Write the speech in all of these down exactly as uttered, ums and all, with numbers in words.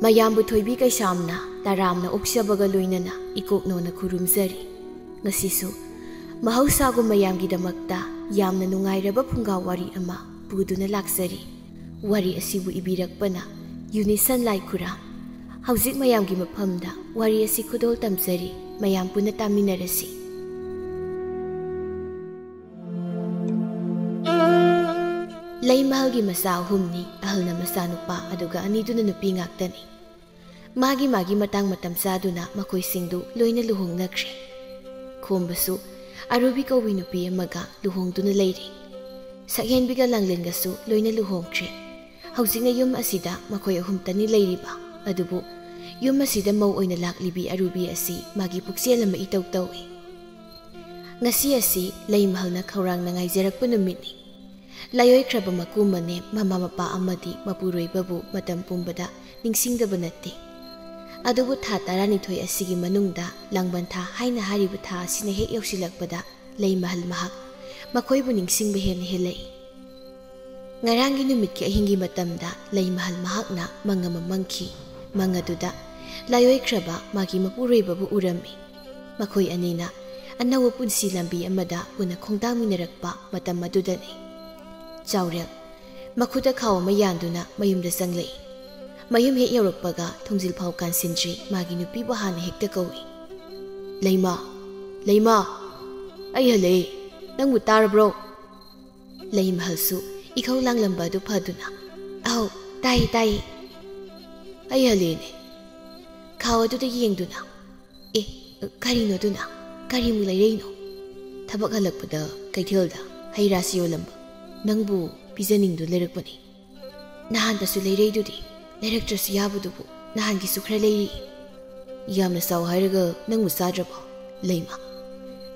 ꯃꯌꯥꯝꯕꯨ ꯊꯣꯏꯕꯤ ꯀꯩꯁꯥꯝꯅ ꯇꯔꯥꯝꯅ ꯑꯣꯛꯆꯕꯒ ꯂꯣꯏꯅꯅ ꯏꯀꯣꯛꯅꯣꯅ ꯈꯨꯔꯨꯝꯖꯔꯤ꯫ ꯉꯁꯤꯁꯨ ꯃꯍꯧꯁꯥꯒꯨꯝ ꯃꯌꯥꯝꯒꯤꯗꯃꯛꯇ ꯌꯥꯝꯅ ꯅꯨꯡꯉꯥꯏꯔꯕ ꯐꯨꯡꯒꯥ ꯋꯥꯔꯤ ꯑꯃ ꯄꯨꯗꯨꯅ ꯂꯥꯛꯆꯔꯤ꯫ ꯋꯥꯔꯤ ꯑꯁꯤꯕꯨ ꯏꯕꯤꯔꯛꯄꯅ ꯌꯨꯅꯤꯁꯟ ꯂꯥꯏꯈꯨꯔꯥꯝ꯫ ꯍꯧꯖꯤꯛ ꯃꯌꯥꯝꯒꯤ ꯃꯐꯝꯗ ꯋꯥꯔꯤ ꯑꯁꯤ ꯈꯨꯗꯣꯜ ꯇꯝꯖꯔꯤ, ꯃꯌꯥꯝ ꯄꯨꯟꯅ ꯇꯥꯃꯤꯟꯅꯔꯁꯤ꯫ ꯂꯩꯃꯍꯜꯒꯤ ꯃꯆꯥ ꯑꯍꯨꯝꯅꯤ꯫ ꯑꯍꯜꯅ ꯃꯆꯥꯅꯨꯄꯥ, ꯑꯗꯨꯒ ꯑꯅꯤꯗꯨꯅ ꯅꯨꯄꯤ ꯉꯥꯛꯇꯅꯤ꯫ ꯃꯥꯒꯤ ꯃꯥꯒꯤ ꯃꯇꯥꯡ ꯃꯇꯝ ꯆꯥꯗꯨꯅ ꯃꯈꯣꯏꯁꯤꯡꯗꯨ ꯂꯣꯏꯅ ꯂꯨꯍꯣꯡꯅꯈ꯭ꯔꯦ꯫ ꯈꯣꯝꯕꯁꯨ ꯑꯔꯨꯕꯤ ꯀꯧꯕꯤ ꯅꯨꯄꯤ ꯑꯃꯒ ꯂꯨꯍꯣꯡꯗꯨꯅ ꯂꯩꯔꯦ꯫ ꯁꯛꯍꯦꯟꯕꯤꯒ ꯂꯥꯡꯂꯦꯟꯒꯁꯨ ꯂꯣꯏꯅ ꯂꯨꯍꯣꯡꯈ꯭ꯔꯦ꯫ ꯍꯧꯖꯤꯛꯅ ꯌꯨꯝ ꯑꯁꯤꯗ ꯃꯈꯣꯏ ꯑꯍꯨꯝꯇꯅꯤ ꯂꯩꯔꯤꯕ꯫ ꯑꯗꯨꯕꯨ ꯌꯨꯝ ꯑꯁꯤꯗ ꯃꯧ ꯑꯣꯏꯅ ꯂꯥꯛꯂꯤꯕꯤ ꯑꯔꯨꯕꯤ ꯑꯁꯤ ꯃꯥꯒꯤ ꯄꯨꯛꯆꯦꯜ ꯑꯃ ꯏꯇꯧ ꯇꯧꯏ꯫ ꯉꯁꯤ ꯑꯁꯤ ꯂꯩꯃꯍꯜꯅ ꯈꯧꯔꯥꯡꯅ ꯉꯥꯏꯖꯔꯛꯄ ꯅꯨꯃꯤꯠꯅꯤ꯫ ꯂꯥꯏꯑꯣꯏꯈ꯭ꯔꯕ ꯃꯀꯨ ꯃꯅꯦꯝ, ꯃꯃꯥ ꯃꯄꯥ ꯑꯃꯗꯤ ꯃꯄꯨꯔꯣꯏꯕꯕꯨ ꯃꯇꯝ ꯄꯨꯝꯕꯗ ꯅꯤꯡꯁꯤꯡꯗꯕ ꯅꯠꯇꯦ꯫ ꯑꯗꯨꯕꯨ ꯊꯥ ꯇꯔꯥꯅꯤꯊꯣꯏ ꯑꯁꯤꯒꯤ ꯃꯅꯨꯡꯗ ꯂꯥꯡꯕꯟ ꯊꯥ ꯍꯥꯏꯅ ꯍꯥꯏꯔꯤꯕ ꯊꯥ ꯑꯁꯤꯅ ꯍꯦꯛ ꯌꯧꯁꯤꯜꯂꯛꯄꯗ ꯂꯩꯃꯍꯜ ꯃꯍꯥꯛ ꯃꯈꯣꯏꯕꯨ ꯅꯤꯡꯁꯤꯡꯕ ꯍꯦꯟꯅ ꯍꯦꯜꯂꯛꯏ꯫ ꯉꯔꯥꯡꯒꯤ ꯅꯨꯃꯤꯠꯀꯤ ꯑꯍꯤꯡꯒꯤ ꯃꯇꯝꯗ ꯂꯩꯃꯍꯜ ꯃꯍꯥꯛꯅ ꯃꯪ ꯑꯃ ꯃꯪꯈꯤ꯫ ꯃꯪ ꯑꯗꯨꯗ ꯂꯥꯏꯑꯣꯏꯈ꯭ꯔꯕ ꯃꯥꯒꯤ ꯃꯄꯨꯔꯣꯏꯕꯕꯨ ꯎꯔꯝꯃꯤ꯫ ꯃꯈꯣꯏ ꯑꯅꯤꯅ ꯑꯅꯧꯕ ꯄꯨꯟꯁꯤ ꯂꯝꯕꯤ ꯑꯃꯗ ꯄꯨꯟꯅ ꯈꯣꯡꯗꯥꯡꯃꯤꯟꯅꯔꯛꯄ ꯃꯇꯝ ꯑꯗꯨꯗꯅꯤ꯫ ꯆꯥꯎꯔꯦꯜ ꯃꯈꯨꯠꯇ ꯈꯥꯎ ꯑꯃ ꯌꯥꯟꯗꯨꯅ ꯃꯌꯨꯝꯗ ꯆꯪꯂꯛꯏ꯫ ꯃꯌꯨꯝ ꯍꯦꯛ ꯌꯧꯔꯛꯄꯒ ꯊꯣꯡꯖꯤꯜ ꯐꯥꯎ ꯀꯥꯟꯁꯤꯟꯗ꯭ꯔꯤ ꯃꯥꯒꯤ ꯅꯨꯄꯤꯕꯨ ꯍꯥꯟꯅ ꯍꯦꯛꯇ ꯀꯧꯏ꯫ "ꯂꯩꯃ, ꯂꯩꯃ, ꯑꯩ ꯍꯜꯂꯛꯑꯦ, ꯅꯪꯕꯨ ꯇꯥꯔꯕ꯭ꯔꯣ?" ꯂꯩꯃꯍꯜꯁꯨ ꯏꯈꯧ ꯂꯥꯡꯂꯝꯕ ꯑꯗꯨ ꯐꯗꯨꯅ, "ꯑꯧ, ꯇꯥꯏꯌꯦ, ꯇꯥꯏꯌꯦ꯫ ꯑꯩ ꯍꯜꯂꯛꯑꯦꯅꯦ꯫" ꯈꯥꯎ ꯑꯗꯨꯗ ꯌꯦꯡꯗꯨꯅ, "ꯑꯦ, ꯀꯔꯤꯅꯣ ꯑꯗꯨꯅ? ꯀꯔꯤꯃꯨꯛ ꯂꯩꯔꯛꯏꯅꯣ?" "ꯊꯕꯛ ꯍꯜꯂꯛꯄꯗ ꯀꯩꯊꯦꯜꯗ ꯍꯩ ꯔꯥꯁꯤ ꯌꯣꯜꯂꯝꯕ, ꯅꯪꯕꯨ ꯄꯤꯖꯅꯤꯡꯗꯨ ꯂꯩꯔꯛꯄꯅꯤ꯫" "ꯅꯍꯥꯟꯗꯁꯨ ꯂꯩꯔꯛꯏꯗꯨꯗꯤ, ꯂꯩꯔꯛꯇ꯭ꯔꯁꯨ ꯌꯥꯕꯗꯨꯕꯨ, ꯅꯍꯥꯟꯒꯤꯁꯨ ꯈꯔ ꯂꯩꯔꯤ꯫" "ꯌꯥꯝꯅ ꯆꯥꯎ ꯍꯥꯏꯔꯒ ꯅꯪꯕꯨ ꯆꯥꯗ꯭ꯔꯕꯣ?" "ꯂꯩꯃ,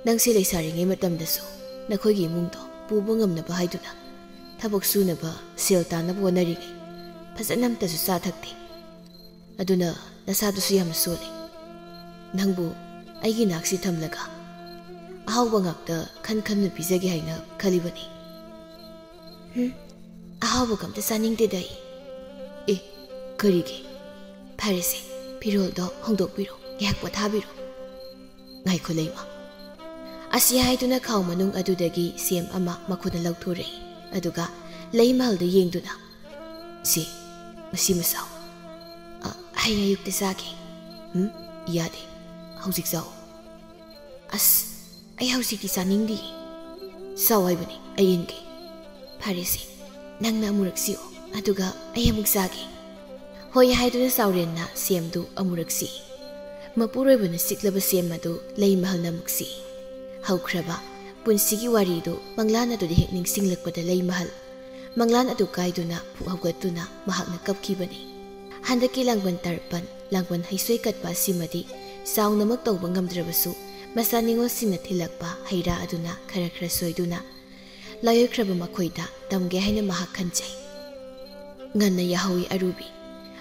ꯅꯪꯁꯦ ꯂꯩꯁꯥꯔꯤꯉꯩ ꯃꯇꯝꯗꯁꯨ ꯅꯈꯣꯏꯒꯤ ꯏꯃꯨꯡꯗꯣ ꯄꯨꯕ ꯉꯝꯅꯕ ꯍꯥꯏꯗꯨꯅ ꯊꯕꯛ ꯁꯨꯅꯕ, ꯁꯦꯜ ꯇꯥꯟꯅꯕ ꯍꯣꯠꯅꯔꯤꯉꯩ ꯐꯖꯅ ꯑꯝꯇꯁꯨ ꯆꯥ ꯊꯛꯇꯦ꯫ ꯑꯗꯨꯅ ꯅꯁꯥꯗꯨꯁꯨ ꯌꯥꯝꯅ ꯁꯣꯜꯂꯤ꯫ ꯅꯪꯕꯨ ꯑꯩꯒꯤ ꯅꯥꯛꯁꯤ ꯊꯝꯂꯒ ꯑꯍꯥꯎꯕ ꯉꯥꯛꯇ ꯈꯟ ꯈꯟꯅ ꯄꯤꯖꯒꯦ ꯍꯥꯏꯅ ꯈꯜꯂꯤꯕꯅꯤ꯫" "ꯍꯨꯝ, ꯑꯍꯥꯎꯕꯒ ꯑꯝꯇ ꯆꯥꯅꯤꯡꯗꯦꯗ ꯑꯩ꯫" "ꯑꯦ, ꯀꯔꯤꯒꯤ?" "ꯐꯔꯦꯁꯦ, ꯐꯤꯔꯣꯜꯗꯣ ꯍꯣꯡꯗꯣꯛꯄꯤꯔꯣ, ꯉꯥꯏꯍꯥꯛ ꯄꯣꯊꯥꯕꯤꯔꯣ꯫" "ꯉꯥꯏꯈꯣ ꯂꯩꯃ꯫" ꯑꯁꯤ ꯍꯥꯏꯗꯨꯅ ꯈꯥꯎ ꯃꯅꯨꯡ ꯑꯗꯨꯗꯒꯤ ꯁꯦꯝ ꯑꯃ ꯃꯈꯨꯠꯅ ꯂꯧꯊꯣꯔꯛꯏ꯫ ꯑꯗꯨꯒ ꯂꯩꯃꯍꯜꯗ ꯌꯦꯡꯗꯨꯅ, "ꯁꯤ, ꯃꯁꯤꯃ ꯆꯥꯎ꯫" "ꯑ, ꯍꯌꯦꯡ ꯑꯌꯨꯛꯇ ꯆꯥꯒꯦ꯫" "ꯎꯝ, ꯌꯥꯗꯦ, ꯍꯧꯖꯤꯛ ꯆꯥꯎ꯫" "ꯑꯁ, ꯑꯩ ꯍꯧꯖꯤꯛꯇꯤ ꯆꯥꯅꯤꯡꯗꯤꯌꯦ꯫" "ꯆꯥꯎ ꯍꯥꯏꯕꯅꯤ, ꯑꯩ ꯏꯟꯒꯦ꯫" "ꯐꯔꯦꯁꯦ, ꯅꯪꯅ ꯑꯃꯨꯔꯛ ꯁꯤꯛꯑꯣ, ꯑꯗꯨꯒ ꯑꯩ ꯑꯃꯨꯛ ꯆꯥꯒꯦ꯫" ꯍꯣꯏ ꯍꯥꯏꯗꯨꯅ ꯆꯥꯎꯔꯦꯟꯅ ꯁꯦꯝꯗꯨ ꯑꯃꯨꯔꯛ ꯁꯤꯛꯏ꯫ ꯃꯄꯨꯔꯣꯏꯕꯅ ꯁꯤꯛꯂꯕ ꯁꯦꯝ ꯑꯗꯨ ꯂꯩꯃꯍꯜꯅ ꯑꯃꯨꯛ ꯁꯤꯛꯏ꯫ ꯍꯧꯈ꯭ꯔꯕ ꯄꯨꯟꯁꯤꯒꯤ ꯋꯥꯔꯤꯗꯨ ꯃꯪꯂꯥꯟ ꯑꯗꯨꯗ ꯍꯦꯛ ꯅꯤꯡꯁꯤꯡꯂꯛꯄꯗ ꯂꯩꯃꯍꯜ ꯃꯪꯂꯥꯟ ꯑꯗꯨ ꯀꯥꯏꯗꯨꯅ ꯐꯨꯛ ꯍꯧꯒꯠꯇꯨꯅ ꯃꯍꯥꯛꯅ ꯀꯞꯈꯤꯕꯅꯤ꯫ ꯍꯟꯗꯛꯀꯤ ꯂꯥꯡꯕꯟ ꯇꯔꯄꯟ, ꯂꯥꯡꯕꯟ ꯍꯩꯁꯣꯏ ꯀꯠꯄ ꯑꯁꯤꯃꯗꯤ ꯆꯥꯎꯅꯃꯛ ꯇꯧꯕ ꯉꯝꯗ꯭ꯔꯕꯁꯨ, ꯃꯆꯥ ꯅꯤꯉꯣꯜꯁꯤꯡꯅ ꯊꯤꯜꯂꯛꯄ ꯍꯩ ꯔꯥ ꯑꯗꯨꯅ ꯈꯔ ꯈꯔ ꯁꯣꯏꯗꯨꯅ ꯂꯥꯏꯑꯣꯏꯈ꯭ꯔꯕ ꯃꯈꯣꯏꯗ ꯇꯝꯒꯦ ꯍꯥꯏꯅ ꯃꯍꯥꯛ ꯈꯟꯖꯩ꯫ ꯉꯟꯅ ꯌꯥꯍꯧꯏ ꯑꯔꯨꯕꯤ꯫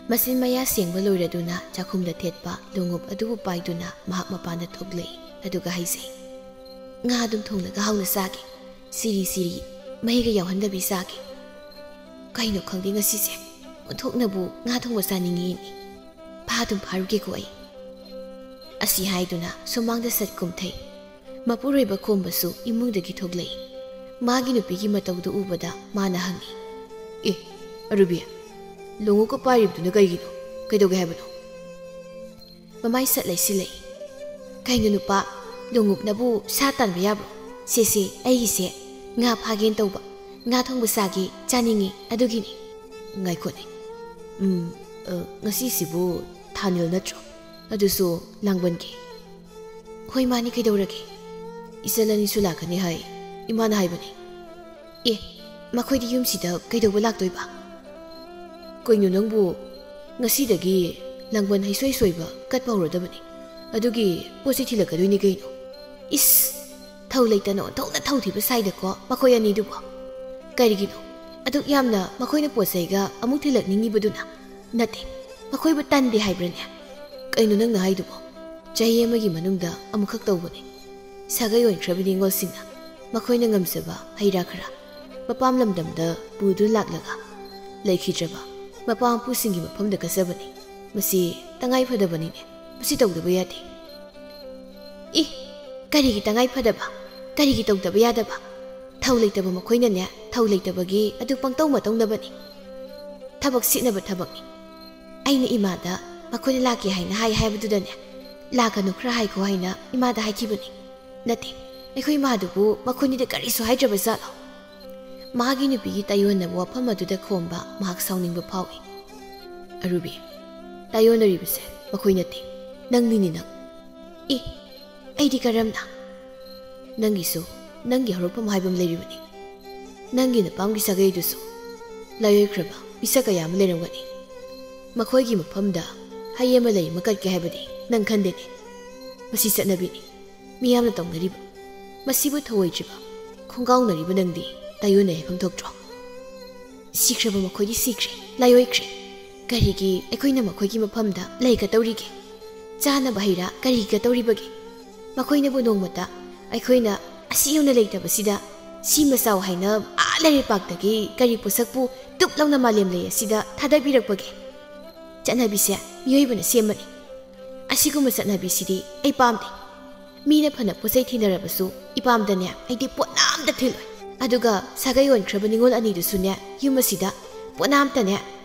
ꯃꯆꯤꯟ ꯃꯌꯥ ꯁꯦꯡꯕ ꯂꯣꯏꯔꯗꯨꯅ ꯆꯥꯛꯈꯨꯝꯗ ꯊꯦꯠꯄ ꯂꯣꯡꯎꯞ ꯑꯗꯨꯕꯨ ꯄꯥꯏꯗꯨꯅ ꯃꯍꯥꯛ ꯃꯄꯥꯟꯗ ꯊꯣꯛꯂꯛꯏ, ꯑꯗꯨꯒ ꯍꯥꯏꯖꯩ, "ꯉꯥ ꯑꯗꯨꯝ ꯊꯣꯡꯂꯒ ꯍꯥꯎꯅ ꯆꯥꯒꯦ꯫ ꯁꯤꯔꯤ ꯁꯤꯔꯤ, ꯃꯍꯤꯒ ꯌꯥꯎꯍꯟꯗꯕꯤ ꯆꯥꯒꯦ꯫ ꯀꯩꯅꯣ ꯈꯪꯗꯦ ꯉꯁꯤꯁꯦ, ꯑꯣꯟꯊꯣꯛꯅꯕꯨ ꯉꯥ ꯊꯣꯡꯕ ꯆꯥꯅꯤꯡꯉꯤꯅꯦ꯫ ꯐꯥ ꯑꯗꯨꯝ ꯐꯥꯔꯨꯒꯦꯀꯣ ꯑꯩ꯫" ꯑꯁꯤ ꯍꯥꯏꯗꯨꯅ ꯁꯨꯃꯥꯡꯗ ꯁꯠ ꯀꯨꯝꯊꯩ꯫ ꯃꯄꯨꯔꯣꯏꯕ ꯈꯣꯝꯕꯁꯨ ꯏꯃꯨꯡꯗꯒꯤ ꯊꯣꯛꯂꯛꯏ꯫ ꯃꯥꯒꯤ ꯅꯨꯄꯤꯒꯤ ꯃꯇꯧꯗꯨ ꯎꯕꯗ ꯃꯥꯅ ꯍꯪꯉꯤ, "ꯑꯦ, ꯑꯔꯨꯕꯤ, ꯂꯣꯡꯎꯞꯀ ꯄꯥꯏꯔꯤꯕꯗꯨꯅ ꯀꯩꯒꯤꯅꯣ? ꯀꯩꯗꯧꯒꯦ ꯍꯥꯏꯕꯅꯣ?" ꯃꯃꯥꯏ ꯁꯠ ꯂꯩꯁꯤꯜꯂꯛꯏ꯫ "ꯀꯩꯅꯣ ꯅꯨꯄꯥ, ꯂꯣꯡꯎꯞꯅꯕꯨ ꯁꯥ ꯇꯥꯟꯕ ꯌꯥꯕ꯭ꯔꯣ? ꯁꯦ ꯁꯦ, ꯑꯩꯒꯤꯁꯦ ꯉꯥ ꯐꯥꯒꯦꯅ ꯇꯧꯕ, ꯉꯥ ꯊꯣꯡꯕ ꯆꯥꯒꯦ, ꯆꯥꯅꯤꯡꯉꯤ, ꯑꯗꯨꯒꯤꯅꯤ꯫" "ꯉꯥꯏꯈꯣꯅꯦ, ꯎꯝ, ꯑ, ꯉꯁꯤꯁꯤꯕꯨ ꯊꯥꯅꯤꯜ ꯅꯠꯇ꯭ꯔꯣ? ꯑꯗꯨꯁꯨ ꯂꯥꯡꯕꯟꯒꯤ?" "ꯍꯣꯏ ꯃꯥꯅꯤ, ꯀꯩꯗꯧꯔꯒꯦ?" "ꯏꯆꯜ ꯑꯅꯤꯁꯨ ꯂꯥꯛꯀꯅꯤ ꯍꯥꯏ, ꯏꯃꯥꯅ ꯍꯥꯏꯕꯅꯤ꯫" "ꯑꯦ, ꯃꯈꯣꯏꯗꯤ ꯌꯨꯝꯁꯤꯗ ꯀꯩꯗꯧꯕ ꯂꯥꯛꯇꯣꯏꯕ?" "ꯀꯩꯅꯣ ꯅꯪꯕꯨ, ꯉꯁꯤꯗꯒꯤ ꯂꯥꯡꯕꯟ ꯍꯩꯁꯣꯏ ꯁꯣꯏꯕ ꯀꯠꯄ ꯍꯧꯔꯗꯕꯅꯤ, ꯑꯗꯨꯒꯤ ꯄꯣꯠ ꯆꯩ ꯊꯤꯜꯂꯛꯀꯗꯣꯏꯅꯤ ꯀꯩꯅꯣ꯫" "ꯏꯁ, ꯊꯧ ꯂꯩꯇꯅ ꯑꯣꯟꯊꯣꯛꯅ ꯊꯧ ꯊꯤꯕ ꯁꯥꯏꯗꯀꯣ ꯃꯈꯣꯏ ꯑꯅꯤꯗꯨꯕꯣ꯫ ꯀꯔꯤꯒꯤꯅꯣ ꯑꯗꯨꯛ ꯌꯥꯝꯅ ꯃꯈꯣꯏꯅ ꯄꯣꯠ ꯆꯩꯒ ꯑꯃꯨꯛ ꯊꯤꯜꯂꯛꯅꯤꯡꯉꯤꯕꯗꯨꯅ? ꯅꯠꯇꯦ, ꯃꯈꯣꯏꯕꯨ ꯇꯟꯗꯦ ꯍꯥꯏꯕ꯭ꯔꯅꯦ? ꯀꯩꯅꯣ ꯅꯪꯅ ꯍꯥꯏꯗꯨꯕꯣ? ꯆꯍꯤ ꯑꯃꯒꯤ ꯃꯅꯨꯡꯗ ꯑꯃꯨꯛꯈꯛ ꯇꯧꯕꯅꯤ꯫ ꯁꯥꯒꯩ ꯑꯣꯟꯈ꯭ꯔꯕ ꯅꯤꯉꯣꯜꯁꯤꯡꯅ ꯃꯈꯣꯏꯅ ꯉꯝꯖꯕ ꯍꯩ ꯔꯥ ꯈꯔ ꯃꯄꯥꯝ ꯂꯝꯗꯝꯗ ꯄꯨꯗꯨꯅ ꯂꯥꯛꯂꯒ ꯂꯩꯈꯤꯗ꯭ꯔꯕ ꯃꯄꯥ ꯃꯄꯨꯁꯤꯡꯒꯤ ꯃꯐꯝꯗ ꯀꯠꯆꯕꯅꯤ꯫ ꯃꯁꯤ ꯇꯉꯥꯏ ꯐꯗꯕꯅꯤꯅꯦ꯫ ꯃꯁꯤ ꯇꯧꯗꯕ ꯌꯥꯗꯦ꯫ ꯏ, ꯀꯔꯤꯒꯤ ꯇꯉꯥꯏ ꯐꯗꯕ? ꯀꯔꯤꯒꯤ ꯇꯧꯗꯕ ꯌꯥꯗꯕ? ꯊꯧ ꯂꯩꯇꯕ ꯃꯈꯣꯏꯅꯅꯦ, ꯊꯧ ꯂꯩꯇꯕꯒꯤ ꯑꯗꯨ ꯄꯪꯇꯧ ꯃꯇꯧꯅꯕꯅꯤ꯫ ꯊꯕꯛ ꯁꯤꯠꯅꯕ ꯊꯕꯛꯅꯤ꯫ ꯑꯩꯅ ꯏꯃꯥꯗ ꯃꯈꯣꯏꯅ ꯂꯥꯛꯀꯦ ꯍꯥꯏꯅ ꯍꯥꯏ ꯍꯥꯏꯕꯗꯨꯗꯅꯦ, "ꯂꯥꯛꯀꯅꯨ, ꯈꯔ ꯍꯥꯏꯈꯣ" ꯍꯥꯏꯅ ꯏꯃꯥꯗ ꯍꯥꯏꯈꯤꯕꯅꯤ꯫ ꯅꯠꯇꯦ, ꯑꯩꯈꯣꯏ ꯏꯃꯥꯗꯨꯕꯨ ꯃꯈꯣꯏꯅꯤꯗ ꯀꯔꯤꯁꯨ ꯍꯥꯏꯗ꯭ꯔꯕ ꯖꯥꯠꯂꯣ? ꯃꯥꯒꯤ ꯅꯨꯄꯤꯒꯤ ꯇꯥꯏꯌꯣꯟꯅꯕ ꯋꯥꯐꯝ ꯑꯗꯨꯗ ꯈꯣꯝꯕ ꯃꯍꯥꯛ ꯁꯥꯎꯅꯤꯡꯕ ꯐꯥꯎꯏ꯫ ꯑꯔꯨꯕꯤ, ꯇꯥꯏꯌꯣꯟꯅꯔꯤꯕꯁꯦ ꯃꯈꯣꯏ ꯅꯠꯇꯦ, ꯅꯪꯅꯤꯅꯦ ꯅꯪ꯫ ꯏ, ꯑꯩꯗꯤ ꯀꯔꯝꯅ? ꯅꯪꯒꯤꯁꯨ ꯅꯪꯒꯤ ꯍꯧꯔꯛꯐꯝ ꯍꯥꯏꯕ ꯑꯃ ꯂꯩꯔꯤꯕꯅꯤ꯫ ꯅꯪꯒꯤ ꯅꯄꯥꯝꯒꯤ ꯁꯥꯒꯩꯗꯨꯁꯨ ꯂꯥꯏꯑꯣꯏꯈ꯭ꯔꯕ ꯃꯤꯁꯛ ꯀꯌꯥ ꯑꯃ ꯂꯩꯔꯝꯒꯅꯤ꯫ ꯃꯈꯣꯏꯒꯤ ꯃꯐꯝꯗ ꯍꯩ ꯑꯃ ꯂꯩ ꯑꯃ ꯀꯠꯀꯦ ꯍꯥꯏꯕꯗꯤ ꯅꯪ ꯈꯟꯗꯦꯅꯦ꯫ ꯃꯁꯤ ꯆꯠꯅꯕꯤꯅꯤ꯫ ꯃꯤꯌꯥꯝꯅ ꯇꯧꯅꯔꯤꯕ꯫ ꯃꯁꯤꯕꯨ ꯊꯧꯑꯣꯏꯗ꯭ꯔꯤꯕ, ꯈꯣꯡꯒꯥꯎꯅꯔꯤꯕ ꯅꯪꯗꯤ ꯇꯥꯏꯑꯣꯟꯅꯩ ꯍꯥꯏꯐꯝ ꯊꯣꯛꯇ꯭ꯔꯣ? ꯁꯤꯈ꯭ꯔꯕ ꯃꯈꯣꯏꯗꯤ ꯁꯤꯈ꯭ꯔꯦ, ꯂꯥꯏꯑꯣꯏꯈ꯭ꯔꯦ꯫ ꯀꯔꯤꯒꯤ ꯑꯩꯈꯣꯏꯅ ꯃꯈꯣꯏꯒꯤ ꯃꯐꯝꯗ ꯂꯩꯒꯗꯧꯔꯤꯒꯦ? ꯆꯥꯅꯕ ꯍꯩ ꯔꯥ ꯀꯔꯤꯒꯤ ꯀꯠꯇꯧꯔꯤꯕꯒꯦ? ꯃꯈꯣꯏꯅꯕꯨ ꯅꯣꯡꯃꯇ ꯑꯩꯈꯣꯏꯅ ꯑꯁꯤ ꯌꯧꯅ ꯂꯩꯇꯕꯁꯤꯗ ꯁꯤꯃ ꯆꯥꯎ ꯍꯥꯏꯅ ꯑꯥ ꯂꯩꯔꯩꯄꯥꯛꯇꯒꯤ ꯀꯔꯤ ꯄꯣꯠꯁꯛꯄꯨ ꯇꯨꯞ ꯂꯥꯎꯅ ꯃꯥꯂꯦꯝ ꯂꯩ ꯑꯁꯤꯗ ꯊꯥꯗꯕꯤꯔꯛꯄꯒꯦ? ꯆꯠꯅꯕꯤꯁꯦ ꯃꯤꯑꯣꯏꯕꯅ ꯁꯦꯝꯕꯅꯤ꯫ ꯑꯁꯤꯒꯨꯝꯕ ꯆꯠꯅꯕꯤꯁꯤꯗꯤ ꯑꯩ ꯄꯥꯝꯗꯦ꯫ ꯃꯤꯅ ꯐꯅ ꯄꯣꯠ ꯆꯩ ꯊꯤꯅꯔꯕꯁꯨ ꯏꯄꯥꯝꯗꯅꯦ ꯑꯩꯗꯤ ꯄꯣꯠꯅꯥꯝꯇ ꯊꯤꯜꯂꯣꯏ꯫ ꯑꯗꯨꯒ ꯁꯥꯒꯩ ꯑꯣꯟꯈ꯭ꯔꯕ ꯅꯤꯉꯣꯜ ꯑꯅꯤꯗꯨꯁꯨꯅꯦ ꯌꯨꯝ ꯑꯁꯤꯗ ꯄꯣꯠꯅꯥꯝꯇꯅꯦ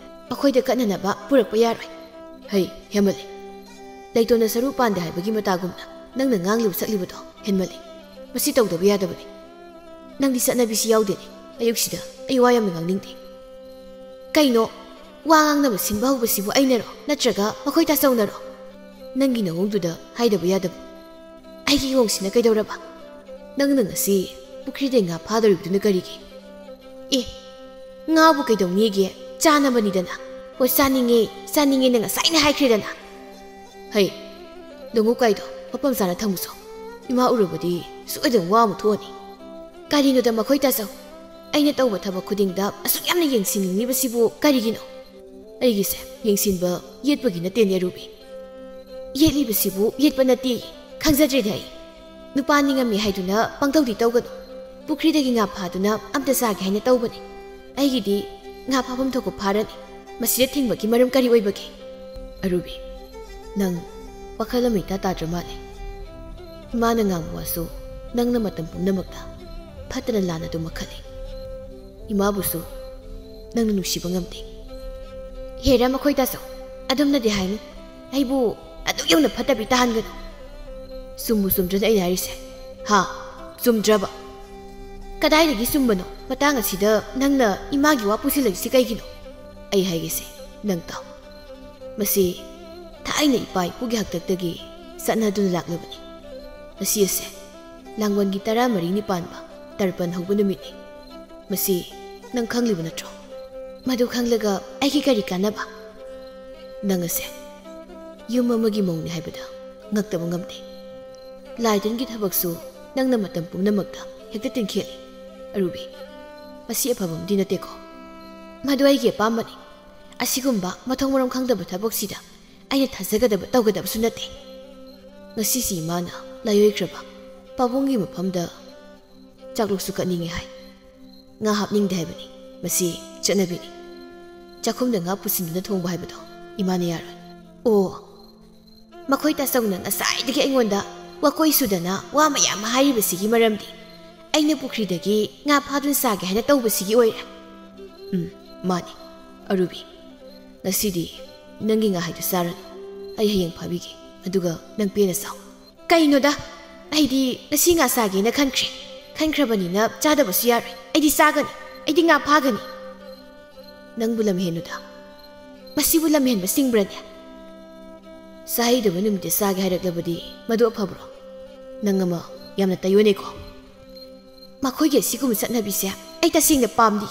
ꯃꯈꯣꯏꯗ ꯀꯠꯅꯅꯕ ꯄꯨꯔꯛꯄ ꯌꯥꯔꯣꯏ꯫ ꯍꯩ, ꯍꯦꯟꯃꯜꯂꯦ꯫ ꯂꯩꯇꯣꯟꯅ ꯁꯔꯨ ꯄꯥꯟꯗꯦ ꯍꯥꯏꯕꯒꯤ ꯃꯇꯥꯒꯨꯝꯅ ꯅꯪꯅ ꯉꯥꯡꯂꯤꯕ ꯁꯛꯂꯤꯕꯗꯣ ꯍꯦꯟꯃꯜꯂꯦ꯫ ꯃꯁꯤ ꯇꯧꯗꯕ ꯌꯥꯗꯕꯅꯤ꯫ ꯅꯪꯗꯤ ꯆꯠꯅꯕꯤꯁꯤ ꯌꯥꯎꯗꯦꯅꯦ꯫ ꯑꯌꯨꯛꯁꯤꯗ ꯑꯩ ꯋꯥ ꯌꯥꯝꯅ ꯉꯥꯡꯅꯤꯡꯗꯦ꯫ ꯀꯩꯅꯣ? ꯋꯥ ꯉꯥꯡꯅꯕ ꯁꯤꯟꯕ ꯍꯧꯕꯁꯤꯕꯨ ꯑꯩꯅꯔꯣ, ꯅꯠꯇ꯭ꯔꯒ ꯃꯈꯣꯏ ꯇꯥꯆꯧꯅꯔꯣ? ꯅꯪꯒꯤ ꯅꯑꯣꯡꯗꯨꯗ ꯍꯥꯏꯗꯕ ꯌꯥꯗꯕ꯫ ꯑꯩꯒꯤ ꯌꯣꯡꯁꯤꯅ ꯀꯩꯗꯧꯔꯕ? ꯅꯪꯅ ꯉꯁꯤ ꯄꯨꯈ꯭ꯔꯤꯗꯩ ꯉꯥ ꯐꯥꯗꯧꯔꯤꯕꯗꯨꯅ ꯀꯔꯤꯒꯤ? ꯑꯦ, ꯉꯥꯕꯨ ꯀꯩꯗꯧꯅꯤꯒꯦ? ꯆꯥꯅꯕꯅꯤꯗꯅ꯫ ꯍꯣꯏ, ꯆꯥꯅꯤꯡꯉꯦ, ꯆꯥꯅꯤꯡꯉꯦꯅ ꯉꯁꯥꯏꯅ ꯍꯥꯏꯈ꯭ꯔꯦꯗꯅ꯫ ꯍꯩ, ꯂꯣꯡꯉꯨ ꯀꯥꯏꯗꯣ ꯃꯐꯝ ꯆꯥꯅ ꯊꯝꯃꯨꯆꯣ꯫ ꯏꯃꯥ ꯎꯔꯕꯗꯤ ꯁꯣꯏꯗꯅ ꯋꯥ ꯑꯃꯨꯛ ꯊꯣꯛꯑꯅꯤ꯫ ꯀꯔꯤꯅꯣꯗ ꯃꯈꯣꯏ ꯇꯥꯆꯧ? ꯑꯩꯅ ꯇꯧꯕ ꯊꯕꯛ ꯈꯨꯗꯤꯡꯗ ꯑꯁꯨꯛ ꯌꯥꯝꯅ ꯌꯦꯡꯁꯤꯟꯅꯤꯡꯂꯤꯕꯁꯤꯕꯨ ꯀꯔꯤꯒꯤꯅꯣ? ꯑꯩꯒꯤꯁꯦ ꯌꯦꯡꯁꯤꯟꯕ ꯌꯦꯠꯄꯒꯤ ꯅꯠꯇꯦꯅꯦ, ꯑꯔꯨꯕꯤ꯫ ꯌꯦꯠꯂꯤꯕꯁꯤꯕꯨ ꯌꯦꯠꯄ ꯅꯠꯇꯦ, ꯈꯪꯖꯗ꯭ꯔꯦꯅꯦ ꯑꯩ꯫ ꯅꯨꯄꯥ ꯅꯤꯡꯉꯝꯃꯤ ꯍꯥꯏꯗꯨꯅ ꯄꯪꯇꯧꯗꯤ ꯇꯧꯒꯅꯨ꯫ ꯄꯨꯈ꯭ꯔꯤꯗꯒꯤ ꯉꯥ ꯐꯥꯗꯨꯅ ꯑꯝꯇ ꯆꯥꯒꯦ ꯍꯥꯏꯅ ꯇꯧꯕꯅꯤ꯫ ꯑꯩꯒꯤꯗꯤ ꯉꯥ ꯐꯥꯐꯝ ꯊꯣꯛꯄ ꯐꯥꯔꯅꯤ꯫ ꯃꯁꯤꯗ ꯊꯤꯡꯕꯒꯤ ꯃꯔꯝ ꯀꯔꯤ ꯑꯣꯏꯕꯒꯦ? ꯑꯔꯨꯕꯤ, ꯅꯪ ꯋꯥꯈꯜ ꯑꯃ ꯏꯇꯥ ꯇꯥꯗ꯭ꯔ ꯃꯥꯜꯂꯦ꯫ ꯏꯃꯥꯅ ꯉꯥꯡꯕ ꯋꯥꯁꯨ ꯅꯪꯅ ꯃꯇꯝ ꯄꯨꯝꯅꯃꯛꯇ ꯐꯠꯇꯅ ꯂꯥꯟꯅ ꯑꯗꯨꯝ ꯃꯈꯠꯂꯤ꯫ ꯏꯃꯥꯕꯨꯁꯨ ꯅꯪꯅ ꯅꯨꯡꯁꯤꯕ ꯉꯝꯗꯦ꯫ ꯍꯦꯔꯥ, ꯃꯈꯣꯏ ꯇꯥꯆꯧ, ꯑꯗꯨꯝꯅꯗꯤ ꯍꯥꯏꯅꯨ꯫ ꯑꯩꯕꯨ ꯑꯗꯨꯛ ꯌꯧꯅ ꯐꯠꯇꯕꯤ ꯇꯥꯍꯟꯒꯅꯨ꯫ ꯆꯨꯝꯕꯨ ꯆꯨꯝꯗ꯭ꯔꯅꯦ ꯑꯩꯅ ꯍꯥꯏꯔꯤꯁꯦ? ꯍꯥ? ꯆꯨꯝꯗ꯭ꯔꯕ? ꯀꯗꯥꯏꯗꯒꯤ ꯆꯨꯝꯕꯅꯣ? ꯃꯇꯥꯡ ꯑꯁꯤꯗ ꯅꯪꯅ ꯏꯃꯥꯒꯤ ꯋꯥ ꯄꯨꯁꯤꯜꯂꯛꯏꯁꯤ ꯀꯩꯒꯤꯅꯣ? ꯑꯩ ꯍꯥꯏꯒꯦꯁꯦ, ꯅꯪ ꯇꯥꯎ꯫ ꯃꯁꯤ ꯊꯥꯏꯅ ꯏꯄꯥ ꯏꯄꯨꯒꯤ ꯍꯥꯛꯇꯛꯇꯒꯤ ꯆꯠꯅꯗꯨꯅ ꯂꯥꯛꯂꯕꯅꯤ꯫ ꯉꯁꯤ ꯑꯁꯦ ꯂꯥꯡꯕꯟꯒꯤ ꯇꯔꯥꯃꯔꯤꯅꯤ ꯄꯥꯟꯕ ꯇꯔꯄꯟ ꯍꯧꯕ ꯅꯨꯃꯤꯠꯅꯤ꯫ ꯃꯁꯤ ꯅꯪ ꯈꯪꯂꯤꯕ ꯅꯠꯇ꯭ꯔꯣ? ꯃꯗꯨ ꯈꯪꯂꯒ ꯑꯩꯒꯤ ꯀꯔꯤ ꯀꯥꯟꯅꯕ? ꯅꯪ ꯑꯁꯦ ꯌꯨꯝ ꯑꯃꯒꯤ ꯃꯧꯅꯤ ꯍꯥꯏꯕꯗ ꯉꯛꯇꯕ ꯉꯝꯗꯦ꯫ ꯂꯥꯏꯇꯤꯟꯒꯤ ꯊꯕꯛꯁꯨ ꯅꯪꯅ ꯃꯇꯝ ꯄꯨꯝꯅꯃꯛꯇ ꯍꯦꯛꯇ ꯇꯤꯟꯈꯦꯠꯂꯤ꯫ ꯑꯔꯨꯕꯤ, ꯃꯁꯤ ꯑꯐꯕ ꯑꯃꯗꯤ ꯅꯠꯇꯦꯀꯣ꯫ ꯃꯗꯨ ꯑꯩꯒꯤ ꯑꯄꯥꯝꯕꯅꯤ꯫ ꯑꯁꯤꯒꯨꯝꯕ ꯃꯊꯣꯡ ꯃꯔꯝ ꯈꯪꯗꯕ ꯊꯕꯛꯁꯤꯗ ꯑꯩꯅ ꯊꯥꯖꯒꯗꯕ ꯇꯧꯒꯗꯕꯁꯨ ꯅꯠꯇꯦ꯫ ꯉꯁꯤꯁꯤ ꯏꯃꯥꯅ ꯂꯥꯏꯑꯣꯏꯈ꯭ꯔꯕ ꯄꯥꯕꯨꯡꯒꯤ ꯃꯐꯝꯗ ꯆꯥꯛꯂꯨꯛꯁꯨ ꯀꯠꯅꯤꯡꯉꯤ ꯍꯥꯏ꯫ ꯉꯥ ꯍꯥꯞꯅꯤꯡꯗꯦ ꯍꯥꯏꯕꯅꯤ꯫ ꯃꯁꯤ ꯆꯠꯅꯕꯤꯅꯤ꯫ ꯆꯥꯛꯈꯨꯝꯗ ꯉꯥ ꯄꯨꯁꯤꯟꯗꯨꯅ ꯊꯣꯡꯕ ꯍꯥꯏꯕꯗꯣ ꯏꯃꯥꯅ ꯌꯥꯔꯣꯏ꯫ ꯑꯣ, ꯃꯈꯣꯏ ꯇꯥꯆꯧꯅ ꯉꯁꯥꯏꯗꯒꯤ ꯑꯩꯉꯣꯟꯗ ꯋꯥꯀꯣꯏ ꯁꯨꯗꯅ ꯋꯥ ꯃꯌꯥꯝ ꯑꯃ ꯍꯥꯏꯔꯤꯕꯁꯤꯒꯤ ꯃꯔꯝꯗꯤ ꯑꯩꯅ ꯄꯨꯈ꯭ꯔꯤꯗꯒꯤ ꯉꯥ ꯐꯥꯗꯨꯅ ꯆꯥꯒꯦ ꯍꯥꯏꯅ ꯇꯧꯕꯁꯤꯒꯤ ꯑꯣꯏꯔꯦ꯫ ꯎꯝ, ꯃꯥꯅꯤ꯫ ꯑꯔꯨꯕꯤ, ꯉꯁꯤꯗꯤ ꯅꯪꯒꯤ ꯉꯥꯍꯩꯗꯨ ꯆꯥꯔꯅꯨ꯫ ꯑꯩ ꯍꯌꯦꯡ ꯐꯥꯕꯤꯒꯦ꯫ ꯑꯗꯨꯒ ꯅꯪ ꯄꯦꯟꯅ ꯆꯥꯎ꯫ ꯀꯩꯅꯣꯗ? ꯑꯩꯗꯤ ꯉꯁꯤ ꯉꯥ ꯆꯥꯒꯦꯅ ꯈꯟꯈ꯭ꯔꯦ꯫ ꯈꯟꯈ꯭ꯔꯕꯅꯤꯅ ꯆꯥꯗꯕꯁꯨ ꯌꯥꯔꯣꯏ꯫ ꯑꯩꯗꯤ ꯆꯥꯒꯅꯤ꯫ ꯑꯩꯗꯤ ꯉꯥ ꯐꯥꯒꯅꯤ꯫ ꯅꯪꯕꯨ ꯂꯝꯍꯦꯟꯅꯨꯗ꯫ ꯃꯁꯤꯕꯨ ꯂꯝꯍꯦꯟꯕ ꯆꯤꯡꯕ꯭ꯔꯅꯦ? ꯆꯥꯍꯩꯗꯕ ꯅꯨꯃꯤꯠꯇ ꯆꯥꯒꯦ ꯍꯥꯏꯔꯛꯂꯕꯗꯤ ꯃꯗꯨ ꯑꯐꯕ꯭ꯔꯣ? ꯅꯪ ꯑꯃ ꯌꯥꯝꯅ ꯇꯥꯏꯑꯣꯟꯅꯩꯀꯣ꯫ ꯃꯈꯣꯏꯒꯤ ꯑꯁꯤꯒꯨꯝꯕ ꯆꯠꯅꯕꯤꯁꯦ ꯑꯩ ꯇꯁꯦꯡꯅ ꯄꯥꯝꯗꯦ꯫